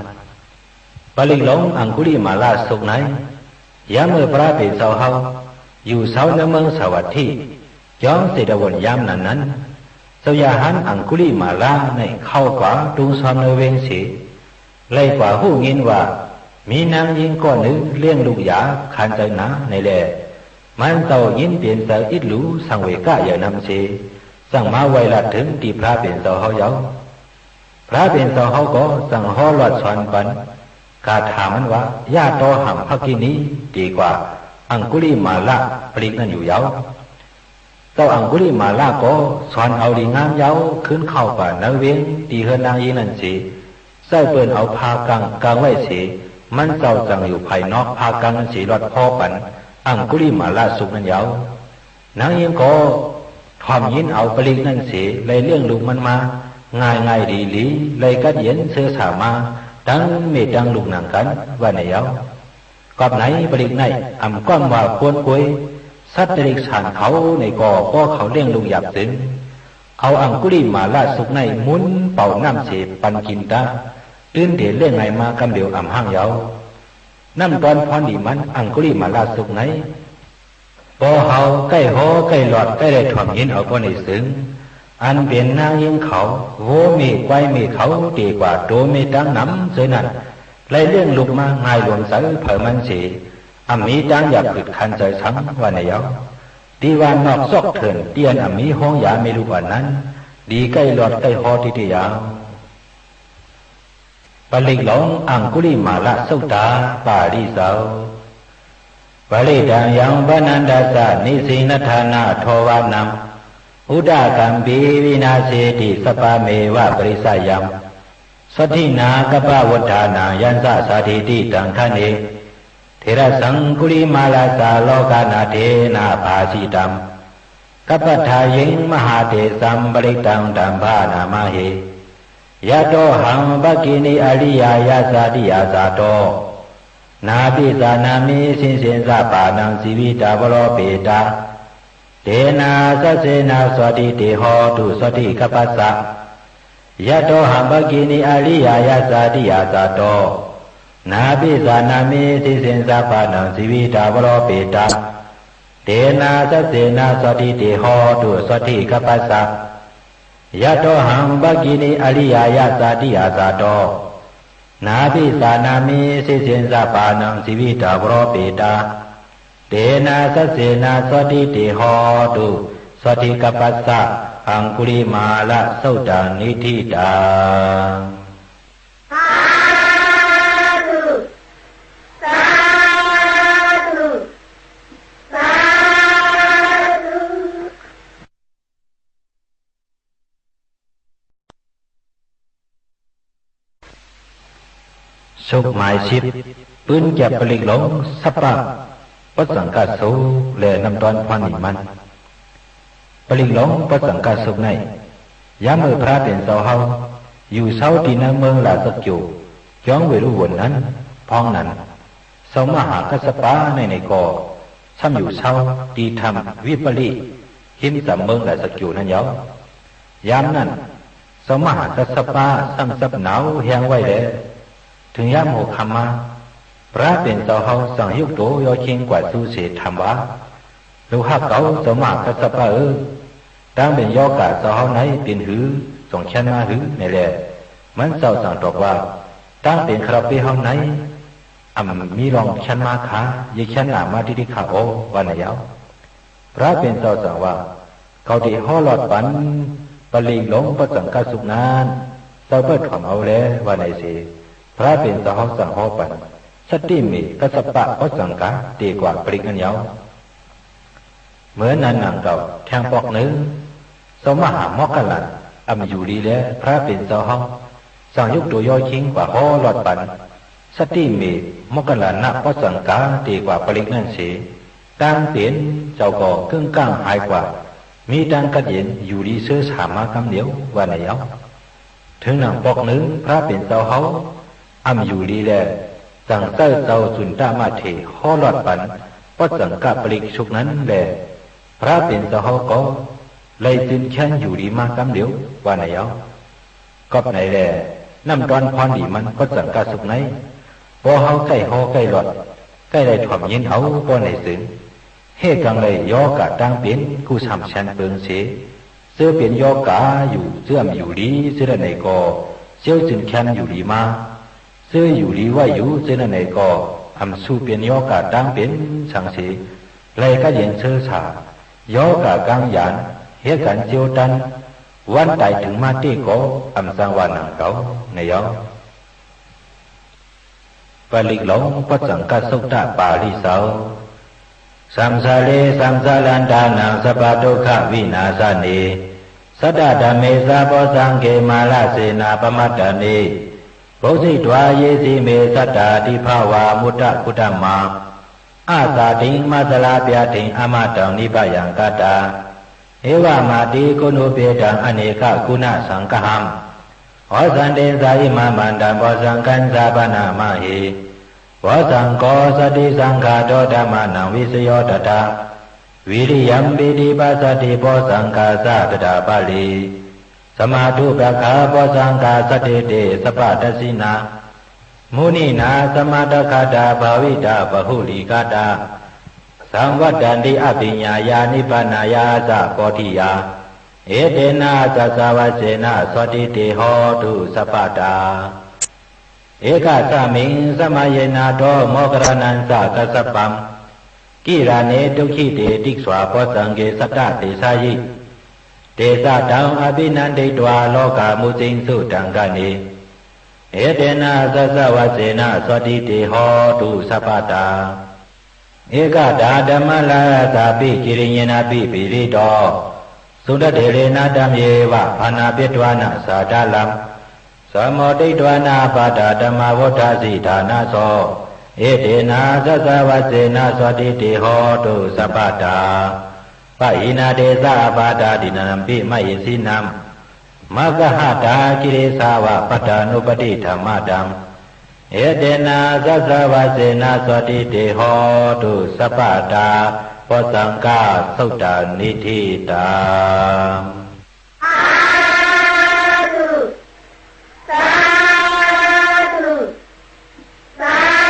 ။ ပလိၵ်ႈလူင် ဢင်ႇၵုလိမႃႇလသုတ်ႈၼႆႉ ယၢမ်းမိူဝ်ႈၽြႃးပဵၼ်ၸဝ်ႈႁဝ်း ယူႇသဝ်းၼႂ်းမိူင်းသႃႇဝတ်ႉထိ ၵျွင်းၸေႇတဝုၼ်ႇ ယၢမ်းၼၼ်ႉၼၼ်ႉ ၸဝ်ႈရႁၢၼ်း ဢင်ႇၵုလိမႃႇလၼႆႉ ၶဝ်ႈၵႂႃႇတုင်းသွမ်းၼႂ်းဝဵင်းသေ လႆႈၵႂႃႇႁူႉငိၼ်းဝႃႈ မီးၼၢင်းယိင်းၵေႃႉၼိုင်ႈ လဵင်ႉလုၵ်ႈယႃၶၢၼ်ၸႂ်ၼႃႇၼႆလႄႈ မၼ်းၸဝ်ႈယိၼ်းပဵၼ်ၸႂ် ဢဵတ်းလူသင်ႇဝေႇၵယႂ်ႇၼမ်သေ ၸင်ႇမႃးဝႆႈလၢတ်ႈထိုင်တီႈၽြႃးပဵၼ်ၸဝ်ႈႁဝ်းယဝ်ႉ။ ၽြႃးပဵၼ်ၸဝ်ႈႁဝ်းၵေႃႈ ၸင်ႇႁေႃးလွတ်ႈသွၼ်ပၼ် ၵႃႇထႃႇမၼ်းဝႃႈ ယတေႃးႁင်ႇ ၽၵ်ႉၵိၼီႇ တေၵႂႃႇ ဢင်ႇၵုလိမႃႇလ ပလိၵ်ႈၼၼ်ႉယူႇယဝ်ႉ။ ၸဝ်ႈဢင်ႇၵုလိမႃႇလၵေႃႈ သွၼ်ဢဝ်လီငၢမ်းယဝ်ႉ ၶိုၼ်းၶဝ်ႈၵႂႃႇၼႂ်းဝဵင်း တီႈႁိူၼ်းၼၢင်းယိင်းၼၼ်ႉသေ ၸႂ်ႉပိူၼ်ႈဢဝ်ၽႃႈၵင်ႈ ၵင်ႈဝႆႉသေ မၼ်းၸဝ်ႈၸင်ႇယူႇၽၢႆႇၼွၵ်ႈၽႃႈၵင်ႈၼၼ်ႉသေ လွတ်ႈၶေႃးပၼ် ဢင်ႇၵုလိမႃႇလသုတ်ႈၼၼ်ႉယဝ်ႉ။ ၼၢင်းယိင်းၵေႃႈ ထွမ်ႇငိၼ်းဢဝ်ပလိၵ်ႈၼၼ်ႉသေ လႆႈလဵင်ႉလုၵ်ႈမၼ်းမႃး ငၢႆႈငၢႆႈလီလီ လႆႈၵတ်းယဵၼ်သိူဝ်းသႃႇမႃး တင်းမႄႈတင်းလုၵ်ႈၼင်ႇၵၼ် ဝႃႈၼႆယဝ်ႉ။ ၵွပ်ႈၼႆ ပလိၵ်ႈၼႆႉ ဢမ်ႇၵွမ်ႉဝႃႈၵူၼ်းၵူၺ်း သတ်းတိရိတ်ႉသၢၼ်ႇၶဝ်ၼႆႉၵေႃႈ ပေႃးၶဝ်လဵင်ႉလုၵ်ႈယၢပ်ႇၸိုင် ဢဝ်ဢင်ႇၵုလိမႃႇလသုတ်ႈၼႆႉ မုၼ်းပဝ်ႇၼမ်ႉသေ ပၼ်ၵိၼ်တႃႉ တိုၼ်းတေလဵင်ႉငၢႆႈမႃးၵမ်းလဵဝ် ဢမ်ႇႁၢင်ႉယဝ်ႉ။ ၼမ်ႉတွၼ်းၽွၼ်းလီမၼ်း ဢင်ႇၵုလိမႃႇလသုတ်ႈၼႆႉ ပေႃးႁဝ်းၵႆႉႁေႃးၵႆႉလွတ်ႈ ၵႆႉလႆႈထွမ်ႇငိၼ်းဢဝ်ၵေႃႈၼႆၸိုင် ဢၼ်ပဵၼ်ၼၢင်းယိင်းၶဝ် ဝူဝ်းမေးၵႂၢႆးမေးၶဝ် တေၵႂႃႇတူဝ်မေးတင်းၼမ်ၸိူဝ်းၼၼ်ႉ လႆႈလဵင်ႉလုၵ်ႈမႃး ငၢႆႈလူမ်ၸႂ်ၽႂ်မၼ်းသေ ဢမ်ႇမီးတၢင်းယၢပ်ႇၽိုတ်ႇၶၼ်ၸႂ်သင် ဝႃႈၼႆယဝ်ႉ။ တီႈဝၢၼ်ႈၼွၵ်ႈၸွၵ်းထိူၼ်ႇ တီႈဢၼ်ဢမ်ႇမီးႁူင်းယႃမႄႈလုၵ်ႈဢွၼ်ႇၼၼ်ႉ လီၵႆႉလွတ်ႈၵႆႉႁေႃးတီႈတႄႉယဝ်ႉ။ ပလိၵ်ႈလူင် ဢင်ႇၵုလိမႃႇလသုတ်ႈတႃႉ ပႃႇလိၸဝ်ႈ။ Parittaṃ yaṃ bhaṇantassa nisinnadānādhovanaṃ, udakaṃ pi vināseti sabbameva parissayaṃ. Saddhiṃ na kappavutthānaṃ, yañca sātīti taṅkhaṇe. Therassaṅgulimālassa lokanathena bhāsitaṃ, kappatthāyiṃ mahātejaṃ, parittaṃ taṃ bhaṇāma he. Yatohaṃ bhagini ariyāya jātiyā jāto, nābhijānāmi sissiṃ sabbānaṃ jīvitā varopetā. Tenā saccena sotthi te hotu sottikappassa. Yatohaṃ bhagini ariyāya jātiyā jāto, nābhijānāmi sissiṃ sabbānaṃ jīvitā varopetā. Tenā saccena sotthi te hotu sottikappassa. Yatohaṃ bhagini ariyāya jātiyā jāto, nābhijānāmi sissiṃ sabbānaṃ jīvitā varopetā. Tenā saccena sotthi te hotu sottikappassa. Aṅgulimālasuttaṃ niṭṭhitaṃ. Sādhu, sādhu, sādhu. သုတ်ႈမၢႆသိပ်း ပိုၼ်းၵႅပ်ႈပလိၵ်ႈလူင် သပ်ႉပ ပၸ်ႉၸင်ႇၵသုတ်ႈ လႄႈ ၼမ်ႉတွၼ်းၽွၼ်းလီမၼ်း။ ပလိၵ်ႈလူင် ပၸ်ႉၸင်ႇၵသုတ်ႈၼႆႉ ယၢမ်းမိူဝ်ႈၽြႃးပဵၼ်ၸဝ်ႈႁဝ်း ယူႇသဝ်းတီႈၼႂ်းမိူင်းရႃႇၸၵျူဝ်ႇ ၵျွင်းဝေႇလုဝုၼ်ႇၼၼ်ႉ ၽွင်းၼၼ်ႉ ၸဝ်ႈမႁႃႇၵတ်ႉသပၼႆႉၼႆၵေႃႈ သမ်ႉယူႇသဝ်းတီႈထမ်ႈဝိပႃႇလိ ႁိမ်းၸမ်မိူင်းရႃႇၸၵျူဝ်ႇၼၼ်ႉယဝ်ႉ။ ယၢမ်းၼၼ်ႉ ၸဝ်ႈမႁႃႇၵတ်ႉသပ သမ်ႉၸပ်းၼၢဝ်ႁႅင်းဝႆႉလႄႈ ထိုင်ယၢမ်းႁူဝ်ၶမ်ႈမႃး ၽြႃးပဵၼ်ၸဝ်ႈႁဝ်း ၸင်ႇယုၵ်ႉတူဝ်ယေႃးၶိင်းၵႂႃႇၸူးသေ ထၢမ်ဝႃႈ လုၵ်ႈႁၵ်ႉၵဝ် ၸဝ်ႈမႁႃႇၵတ်ႉသပဢိူဝ်း၊ တၢင်းပဵၼ်ယေႃးၵႃႇၸဝ်ႈႁဝ်းၼႆႉ ပဵၼ်ႁိုဝ် ၸွင်ႇၶႅၼ်းမႃးႁိုဝ် ၼႆလႄႈ မၼ်းၸဝ်ႈၸင်ႇတွပ်ႇဝႃႈ တၢင်းပဵၼ်ၶႃႈႁဝ်းပေႉႁဝ်းၼႆႉ ဢမ်ႇမီးလွင်ႈၶႅၼ်းမႃးၶႃႈ၊ ယႃႇၶႅၼ်းၼႃႇမႃးတီႈၶႃႈဢေႃႈ ဝႃႈၼႆယဝ်ႉ။ ၽြႃးပဵၼ်ၸဝ်ႈၸင်ႇဝႃႈ ၵဝ်တေႁေႃးလွတ်ႈပၼ် ပလိၵ်ႈလူင် ပၸ်ႉၸင်ႇၵသုတ်ႈၼၼ်ႉ ၸဝ်ႈပႂ်ႉထွမ်ႇဢဝ်လႄႈ ဝႃႈၼႆသေ ၽြႃးပဵၼ်ၸဝ်ႈႁဝ်းၸင်ႇႁေႃးပၼ် သတိမေႇ ၵတ်ႉသပ ၵတ်ႉၸင်ႇၵ တေၵႂႃႇပလိၵ်ႈၼၼ်ႉယဝ်ႉ။ မိူဝ်ႈၼၼ်ႉၼင်ႇၵဝ်ႇ ထႅင်ႈပွၵ်ႈၼိုင်ႈ ၸဝ်ႈမႁႃႇမွၵ်ႉၵလၢၼ်ႇ ဢမ်ႇယူႇလီလႄႈ ၽြႃးပဵၼ်ၸဝ်ႈႁဝ်း ၸင်ႇယုၵ်ႉတူဝ်ယေႃးၶိင်း ၵႂႃႇႁေႃးလွတ်ႈပၼ် သတိမေႇ မွၵ်ႉၵလၢၼ်ႇ ၵတ်ႉၸင်ႇၵ တေၵႂႃႇပလိၵ်ႈၼၼ်ႉသေ တၢင်းပဵၼ်ၸဝ်ႈၵေႃႈ ၵိုင်ႉၵၢင်ႉႁၢႆၵႂႃႇ မီးတၢင်းၵတ်းယဵၼ် ယူႇလီသိူဝ်းသႃႇမႃးၵမ်းလဵဝ် ဝႃႈၼႆယဝ်ႉ။ ထိုင်ၼင်ႇပွၵ်ႈၼိုင်ႈ ၽြႃးပဵၼ်ၸဝ်ႈႁဝ်း ဢမ်ႇယူႇလီလႄႈ ၸင်ႇၸႂ်ႉၸဝ်ႈၸုၼ်ႇတမထေႇ ႁေႃးလွတ်ႈပၼ် ပၸ်ႉၸင်ႇၵပလိၵ်ႈ သုတ်ႈၼၼ်ႉလႄႈ ၽြႃးပဵၼ်ၸဝ်ႈႁဝ်းၵေႃႈ လႆႈၸိုၼ်ႈၶႅၼ်းယူႇလီမႃးၵမ်းလဵဝ် ဝႃႈၼႆယဝ်ႉ။ ၵွပ်ႈၼႆလႄႈ ၼမ်ႉတွၼ်းၽွၼ်းလီမၼ်း ပၸ်ႉၸင်ႇၵသုတ်ႈၼႆႉ ပေႃးႁဝ်းၵႆႉႁေႃးၵႆႉလွတ်ႈ ၵႆႉလႆႈထွမ်ႇငိၼ်းဢဝ် ပေႃးၼႆၸိုင် ႁႄႉၵင်ႈလႆႈ ယေႃးၵႃႇတၢင်းပဵၼ် ၵူႈသၢမ်သႅၼ်းပိူင်သေ ၸိူဝ်းပဵၼ်ယေႃးၵႃႇယူႇ ၸိူဝ်းဢမ်ႇယူႇလီ ၸိူဝ်းၼၼ်ႉၼႆၵေႃႈ ၸဵဝ်းၸိုၼ်ႈၶႅၼ်းယူႇလီမႃး၊ ၸိူဝ်းယူႇလီဝႆႉယူႇ ၸိူဝ်းၼၼ်ႉၼႆၵေႃႈ ဢမ်ႇသူႈပဵၼ်ယေႃးၵႃႇတၢင်းပဵၼ်သင်သေ လႆႈၵတ်းယဵၼ်သိူဝ်းသႃႇ၊ ယေႃးၵႃႇၵၢင်းယၢၼ် ႁဵတ်းၵၢၼ်ၸဵဝ်းတၼ်း ဝၼ်းတၢႆထိုင်မႃးတႄႉၵေႃႈ ဢမ်ႇၸၢင်ႈဝႃႈၼင်ႇၵဝ်ႇ ၼႆယဝ်ႉ။ ပလိၵ်ႈလူင် ပၸ်ႉၸင်ႇၵသုတ်ႈတ ပႃႇလိၸဝ်ႈ။ Saṃsāre saṃsārantānaṃ sabbadukkhavināsāye, satthadhamme sāvakasaṅghe mārasenā pamaddave, bhujitva ye sīme sattā tībrā vā muttā kuṭamā, āsadiṃ mācalabhyādiṃ amataṃ nibbayaṃ katvā, evamādiguṇūpetaṃ anekaguṇasaṅgahaṃ, osatthassa imaṃ mandaṃ bojjhaṅgañca bhaṇāma he. Bojjhaṅgo satisaṅkhāto dhammānaṃ vicayo tathā, Viriyampīti passaddhi bojjhaṅgā ca tathāpare, samādhupakkhabojjhaṅgā saṭṭhete sabbadassinā, muninā sammadakkhātā bhāvitā bahulīkatā, saṃvattanti abhiññāya nibbānāya ca bodhiyā. Etena saccavajjena sotthi te hotu sabbadā. Ekasmiṃ samaye nātho moggallānañca kassapaṃ, gilāne dukkhite disvā bojjhaṅge satta desayi, tesaṃ taṃ abhinanditvā rogā mucciṃsu taṅkhaṇe. Etena saccavajjena sotthi te hotu sabbadā. Ekadā dhammarājāpi giriyenapi pīḷito, sūraterena taṃ yeva bhaṇāpetvāna sādaraṃ, sammoditvāna ābādhā tamhā vuṭṭhāsi ṭhānaso. Etena saccavajjena sotthi te hotu sabbadā. Pahīnā te ca ābādhā tiṇṇannampi mahesinaṃ, maggāhatakilesāva pattānuppattidhammataṃ. Etena saccavajjena sotthi te hotu sabbadā. Bojjhaṅgā suttaṃ niṭṭhitaṃ. Sādhu, sādhu, sādhu.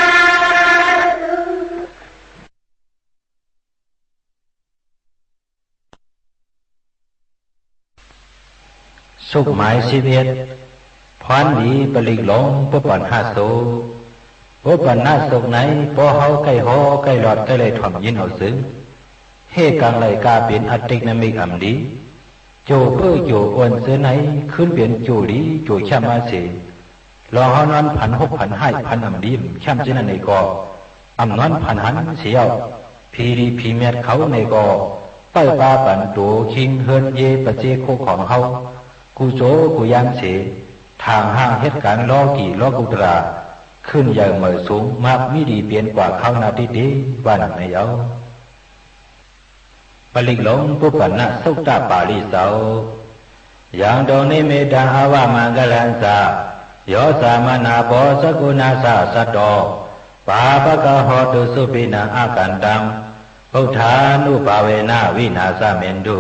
သုတ် မၢႆ သိပ်းဢဵတ်း ၽွၼ်းလီ ပလိၵ်ႈလူင် ပုပ်ႉပၼ်ႇႁသုတ်ႈ။ ပုပ်ႉပၼ်ႇႁသုတ်ႈၼႆႉ ပေႃးႁဝ်းၵႆႉႁေႃး ၵႆႉလွတ်ႈ ၵႆႉလႆႈထွမ်ႇငိၼ်းဢဝ်ၸိုင် ႁႄႉၵင်ႈလႆႈၵႃႈပဵၼ် ဢတိၵ်ႈၼမိၵ်ႈဢမ်ႇလီ ၸူဝ်ႈၽိူဝ်ႇၸူဝ်ႈဢူၼ်ႈၸိူဝ်းၼႆႉ ၶိုၼ်းပဵၼ်ၸူဝ်ႈလီ ၸူဝ်ႈၶျၢမ်းမႃးသေ လွင်ႈႁဝ်းၼွၼ်းၽၼ် ႁူပ်ႉၽၼ်ႁၢႆႉ ၽၼ်ဢမ်ႇလီ ဢမ်ႇၶျၢမ်းၸိူဝ်းၼၼ်ႉၼႆၵေႃႈ ဢမ်ႇၼွၼ်းၽၼ်ႁၼ်သေယဝ်ႉ ၽီလီၽီမျၢတ်ႈၶဝ်ၼႆၵေႃႈ ပႂ်ႉပႃးပၼ်တူဝ်ၶိင်းႁိူၼ်းယေး ပၸေးၶူဝ်းၶွင်ႁဝ်း ၵူႈၸူဝ်ႈၵူႈယၢမ်းသေ ထၢင်ႇႁၢင်ႈႁဵတ်းၵၢၼ် လေႃးၵီႇလေႃးၵုတ်ႉတရႃႇ ၶိုၼ်ႈယႂ်ႇမႂ်ႇသုင် မၢၵ်ႈမီးလီပဵၼ်ၵႂႃႇ ၶၢဝ်းၼႃႈတႄႉတႄႉ ဝႃႈၼင်ႇၼႆယဝ်ႉ။ ပလိၵ်ႈလူင် ပုပ်ႉပၼ်ႇၼသုတ်ႉတ ပႃႇလိၸဝ်ႈ။ Yaṃ dunnimittaṃ avamaṅgalañca, yo cāmanāpo sakuṇassa saddo, pāpaggaho dussupinaṃ akantaṃ, buddhānubhāvena vināsamentu.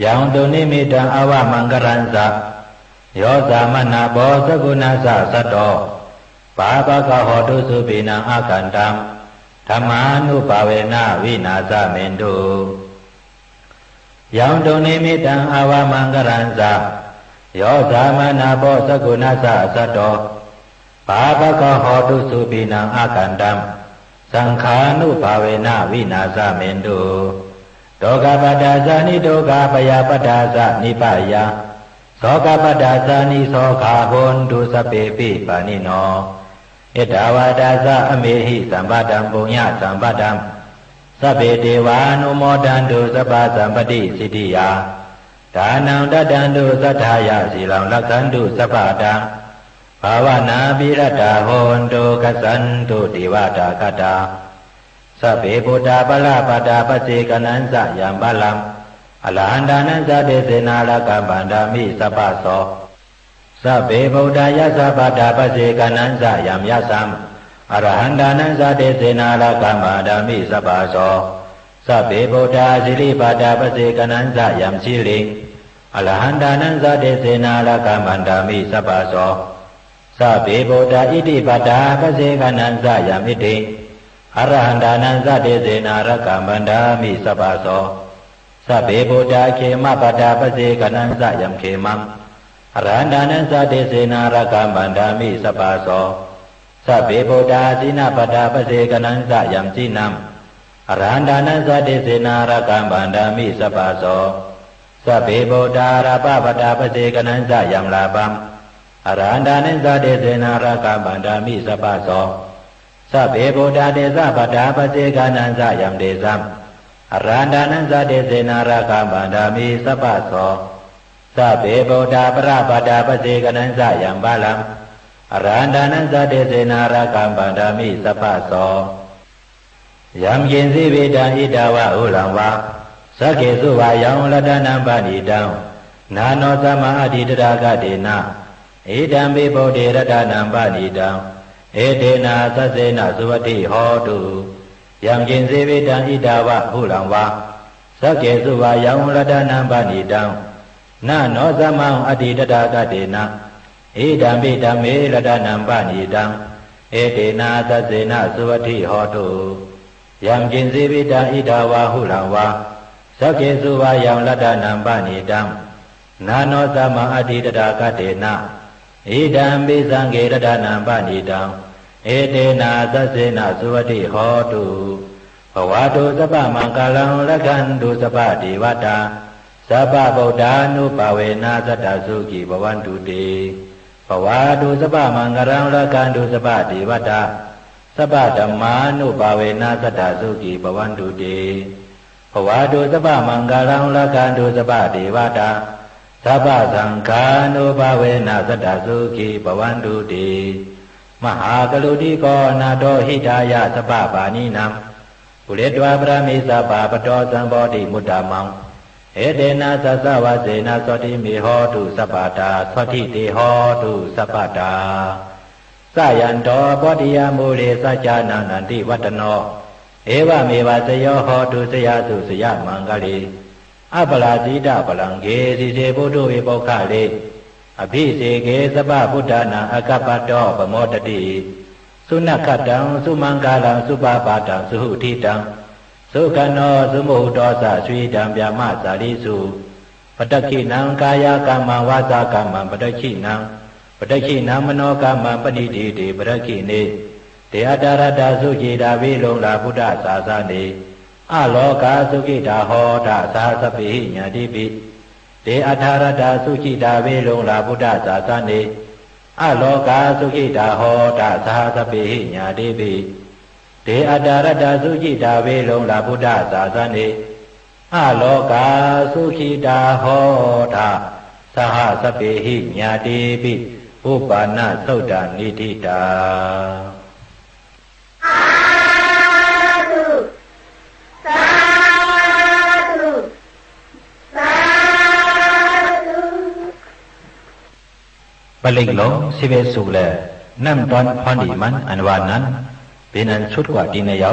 Yaṃ dunnimittaṃ avamaṅgalañca, yo cāmanāpo sakuṇassa saddo, pāpaggaho dussupinaṃ akantaṃ, dhammānubhāvena vināsamentu. Yaṃ dunnimittaṃ avamaṅgalañca, yo cāmanāpo sakuṇassa saddo, pāpaggaho dussupinaṃ akantaṃ, saṅghānubhāvena vināsamentu. Dukkhappattā ca niddukkhā, bhayappattā ca nibbhayā, sokappattā ca nissokā, hontu sabbepi pāṇino. Ettāvatā ca amhehi, sambhataṃ puññasampadaṃ, sabbe devānumodantu, sabbasampattisiddhiyā. Dānaṃ dadantu saddhāya, sīlaṃ rakkhantu sabbadā, bhāvanābhiratā hontu, gacchantu devatāgatā. Sabbe buddhā balappattā, paccekānañca yaṃ balaṃ, arahantānañca tejena, rakkhaṃ bandhāmi sabbaso. Sabbe buddhā yasappattā, paccekānañca yaṃ yasaṃ, arahantānañca tejena, rakkhaṃ bandhāmi sabbaso. Sabbe buddhā siripattā, paccekānañca yaṃ siriṃ, arahantānañca tejena, rakkhaṃ bandhāmi sabbaso. Sabbe buddhā iddhipattā, paccekānañca yaṃ iddhiṃ, arahantānañca tejena, rakkhaṃ bandhāmi sabbaso. Sabbe buddhā khemapattā, paccekānañca yaṃ khemaṃ, arahantānañca tejena, rakkhaṃ bandhāmi sabbaso. Sabbe buddhā jinapattā, paccekānañca yaṃ jinaṃ, arahantānañca tejena, rakkhaṃ bandhāmi sabbaso. Sabbe buddhā ālāpapattā, paccekānañca yaṃ ālāpaṃ, arahantānañca tejena, rakkhaṃ bandhāmi sabbaso. Sabbe buddhā desapattā, paccekānañca yaṃ desaṃ, arahantānañca tejena, rakkhaṃ bandhāmi sabbaso. Sabbe buddhā balappattā, paccekānañca yaṃ balaṃ, arahantānañca tejena, rakkhaṃ bandhāmi sabbaso. Yaṃ kiñci vittaṃ idha vā huraṃ vā, saggesu vā yaṃ ratanaṃ paṇītaṃ, na no samaṃ atthi tathāgatena, idampi buddhe ratanaṃ paṇītaṃ, etena saccena suvatthi hotu. Yaṅkiñci vittaṃ idha vā huraṃ vā, saggesu vā yaṃ ratanaṃ paṇītaṃ, na no samaṃ atthi tathāgatena, idampi dhamme ratanaṃ paṇītaṃ, etena saccena suvatthi hotu. Yaṅkiñci vittaṃ idha vā huraṃ vā, saggesu vā yaṃ ratanaṃ paṇītaṃ, na no samaṃ atthi tathāgatena, idampi saṅghe ratanaṃ paṇītaṃ, etena saccena suvatthi hotu. Bhavatu sabbamaṅgalaṃ, rakkhantu sabbadevatā, sabbabuddhānubhāvena sadā sukhī bhavantu te. Bhavatu sabbamaṅgalaṃ, rakkhantu sabbadevatā, sabbadhammānubhāvena sadā sukhī bhavantu te. Bhavatu sabbamaṅgalaṃ, rakkhantu sabbadevatā, sabbasaṅghānubhāvena sadā sukhī bhavantu te. Mahākāruṇiko nātho hitāya sabbapāṇinaṃ, pūretvā pāramī sabbā patto sambodhimuttamaṃ, etena saccavajjena sotthi me hotu sabbadā, sotthi te hotu sabbadā. Jayanto bodhiyā mūle sakyānaṃ nandivaḍḍhano, evameva jayo hotu jayassu jayamaṅgale. Aparājitapallaṅke sīse paṭhavipokkhare, abhiseke sabbabuddhānaṃ aggappatto pamodati. Sunakkhattaṃ sumaṅgalaṃ supabhātaṃ suhuṭṭhitaṃ, sukhaṇo sumuhutto ca suyiṭṭhaṃ brahmacārisu. Padakkhiṇaṃ kāyakammaṃ vācākammaṃ padakkhiṇaṃ, padakkhiṇaṃ manokammaṃ paṇidhī te padakkhiṇe. Te atthaladdhā sukhitā viruḷhā buddhasāsane, arogā sukhitā hotha saha sabbehi ñātibhi. Te atthaladdhā sukhitā viruḷhā buddhasāsane, arogā sukhitā hotha saha sabbehi ñātibhi. Te atthaladdhā sukhitā viruḷhā buddhasāsane, arogā sukhitā hotha saha sabbehi ñātibhi, uppannasotthāni diṭṭhā. Sādhu, sādhu, sādhu. ပရိတ်ႈလူင် သိပ်းဢဵတ်း သုတ်ႈလႄႈ ၼမ်ႉတွၼ်းၽွၼ်းလီမၼ်း ဢၼ်ဝႃႈၼၼ်ႉ ပဵၼ်ဢၼ်သုတ်းၵႂႃႇတီႈၼႆႈယဝ်ႉ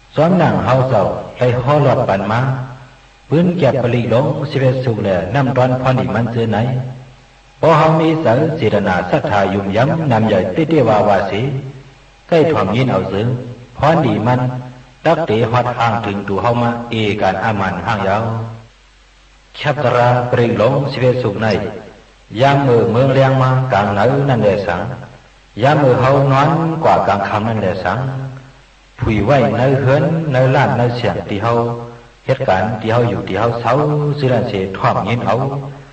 ။ ၸွမ်းၼင်ႇႁဝ်းၸဝ်ႈ လႆႈႁေႃးလွတ်ႈပၼ်မႃး ပိုၼ်းၵႅပ်ႈပရိတ်ႈလူင် သိပ်းဢဵတ်း သုတ်ႈလႄႈ ၼမ်ႉတွၼ်းၽွၼ်းလီမၼ်း ၸိူဝ်းၼႆႉ ပေႃးႁဝ်းမီးၸႂ် ၸေႇတၼႃႇ သတ်ႉထႃႇ ယုမ်ႇယမ် ၼမ်ယႂ်ႇ တႄႉတႄႉဝႃႈဝႃႈသေ ၵႆႉထွမ်ႇငိၼ်းဢဝ်ၸိုင် ၽွၼ်းလီမၼ်း တၵ်းတေႁွတ်ႈႁၢင်ႈထိုင်တူဝ်ႁဝ်းမႃး ဢေႇၵၼ်ႇ ဢမၢၼ်ႇႁၢင်ႈယဝ်ႉ။ ၶႅပ်းတြႃး ပရိတ်ႈလူင် သိပ်းဢဵတ်း သုတ်ႈၼႆႉ ယၢမ်းမိူဝ်ႈမိူင်းလႅင်းမႃး ၵၢင်ၼႂ်ၼၼ်ႉလႄႈသင်၊ ယၢမ်းမိူဝ်ႈႁဝ်းၼွၼ်းၵႂႃႇ ၵၢင်ၶမ်ႈၼၼ်ႉလႄႈသင်၊ ၽုၺ်ႇဝႆႉၼႂ်းႁိူၼ်း ၼႂ်းလၢၼ်ႉ ၼႂ်းသႅင်ႇ တီႈႁဝ်းႁဵတ်းၵၢၼ် တီႈႁဝ်းယူႇ တီႈႁဝ်းသဝ်း ၸိူဝ်းၼၼ်ႉသေ ထွမ်ႇငိၼ်းဢဝ် ၵူႈၶမ်ႈၵူႈၼႂ် ပေႃးၼႆၸိုင်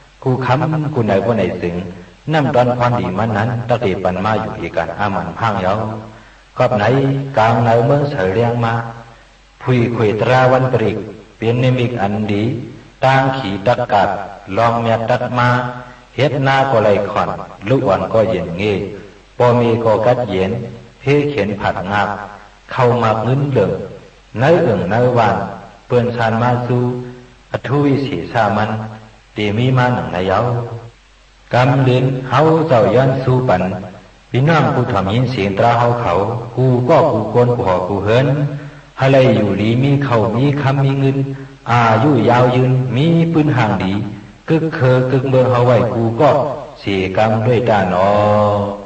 ၼမ်ႉတွၼ်းၽွၼ်းလီမၼ်းၼၼ်ႉ တၵ်းတေပၼ်မႃးယူႇ ဢေႇၵၼ်ႇ ဢမၢၼ်ႇႁၢင်ႈယဝ်ႉ။ ၵွပ်ႈၼႆ ၵၢင်ၼႂ်မိူင်းသႂ်လႅင်းမႃး ၽုၺ်ႇၶူၺ်ႇတြႃးဝၼ်းပရိတ်ႈ ပဵၼ်ၼိမိတ်ႈဢၼ်လီ တၢင်းၶီတၵ်းၵၢတ်ႇ လွင်ႈမျၢတ်ႈတၵ်းမႃး ႁဵတ်းၼႃးၵေႃႈလႆႈၶွၼ်ႇ လုၵ်ႈဢွၼ်ႇၵေႃႈယဵၼ်ႇငႄႈ ပေႃႈမႄႈၵေႃႈၵတ်းယဵၼ် ၽေးၶဵၼ်ၽၢတ်ႇငၢပ်ႈ ၶဝ်ႈမၢၵ်ႈငိုၼ်းလိူင်ႇ ၼႂ်းဢိူင်ႇၼႂ်းဝၢၼ်ႈ ပိူၼ်ႈသၢၼ်မႃးၸူး ဢထူးဝိသေႇသႃႉမၼ်း တေမီးမႃးၼင်ႇၼႆယဝ်ႉ။ ၵမ်းလိုၼ်း ႁဝ်းၸဝ်ႈယွၼ်းသူးပၼ် ပီႈၼွင်ႉၽူႈထွမ်ႇငိၼ်းသဵင်တြႃးႁဝ်းၶဝ် ၵူႈၵေႃႉၵူႈၵူၼ်း ၵူႈႁေႃၵူႈႁိူၼ်း ႁႂ်ႈလႆႈယူႇလီ မီးၶဝ်ႈမီးၶမ်းမီးငိုၼ်း ဢႃႇယုယၢဝ်းယိုၼ်း မီးပိုၼ်းႁၢင်ႈလီ ၵိုၵ်းၶိူဝ်းၵိုၵ်းမိူင်းႁဝ်းဝႆႉ ၵူႈၵေႃႉသေၵမ်း လူၺ်ႈတႃႉၼေႃႈ။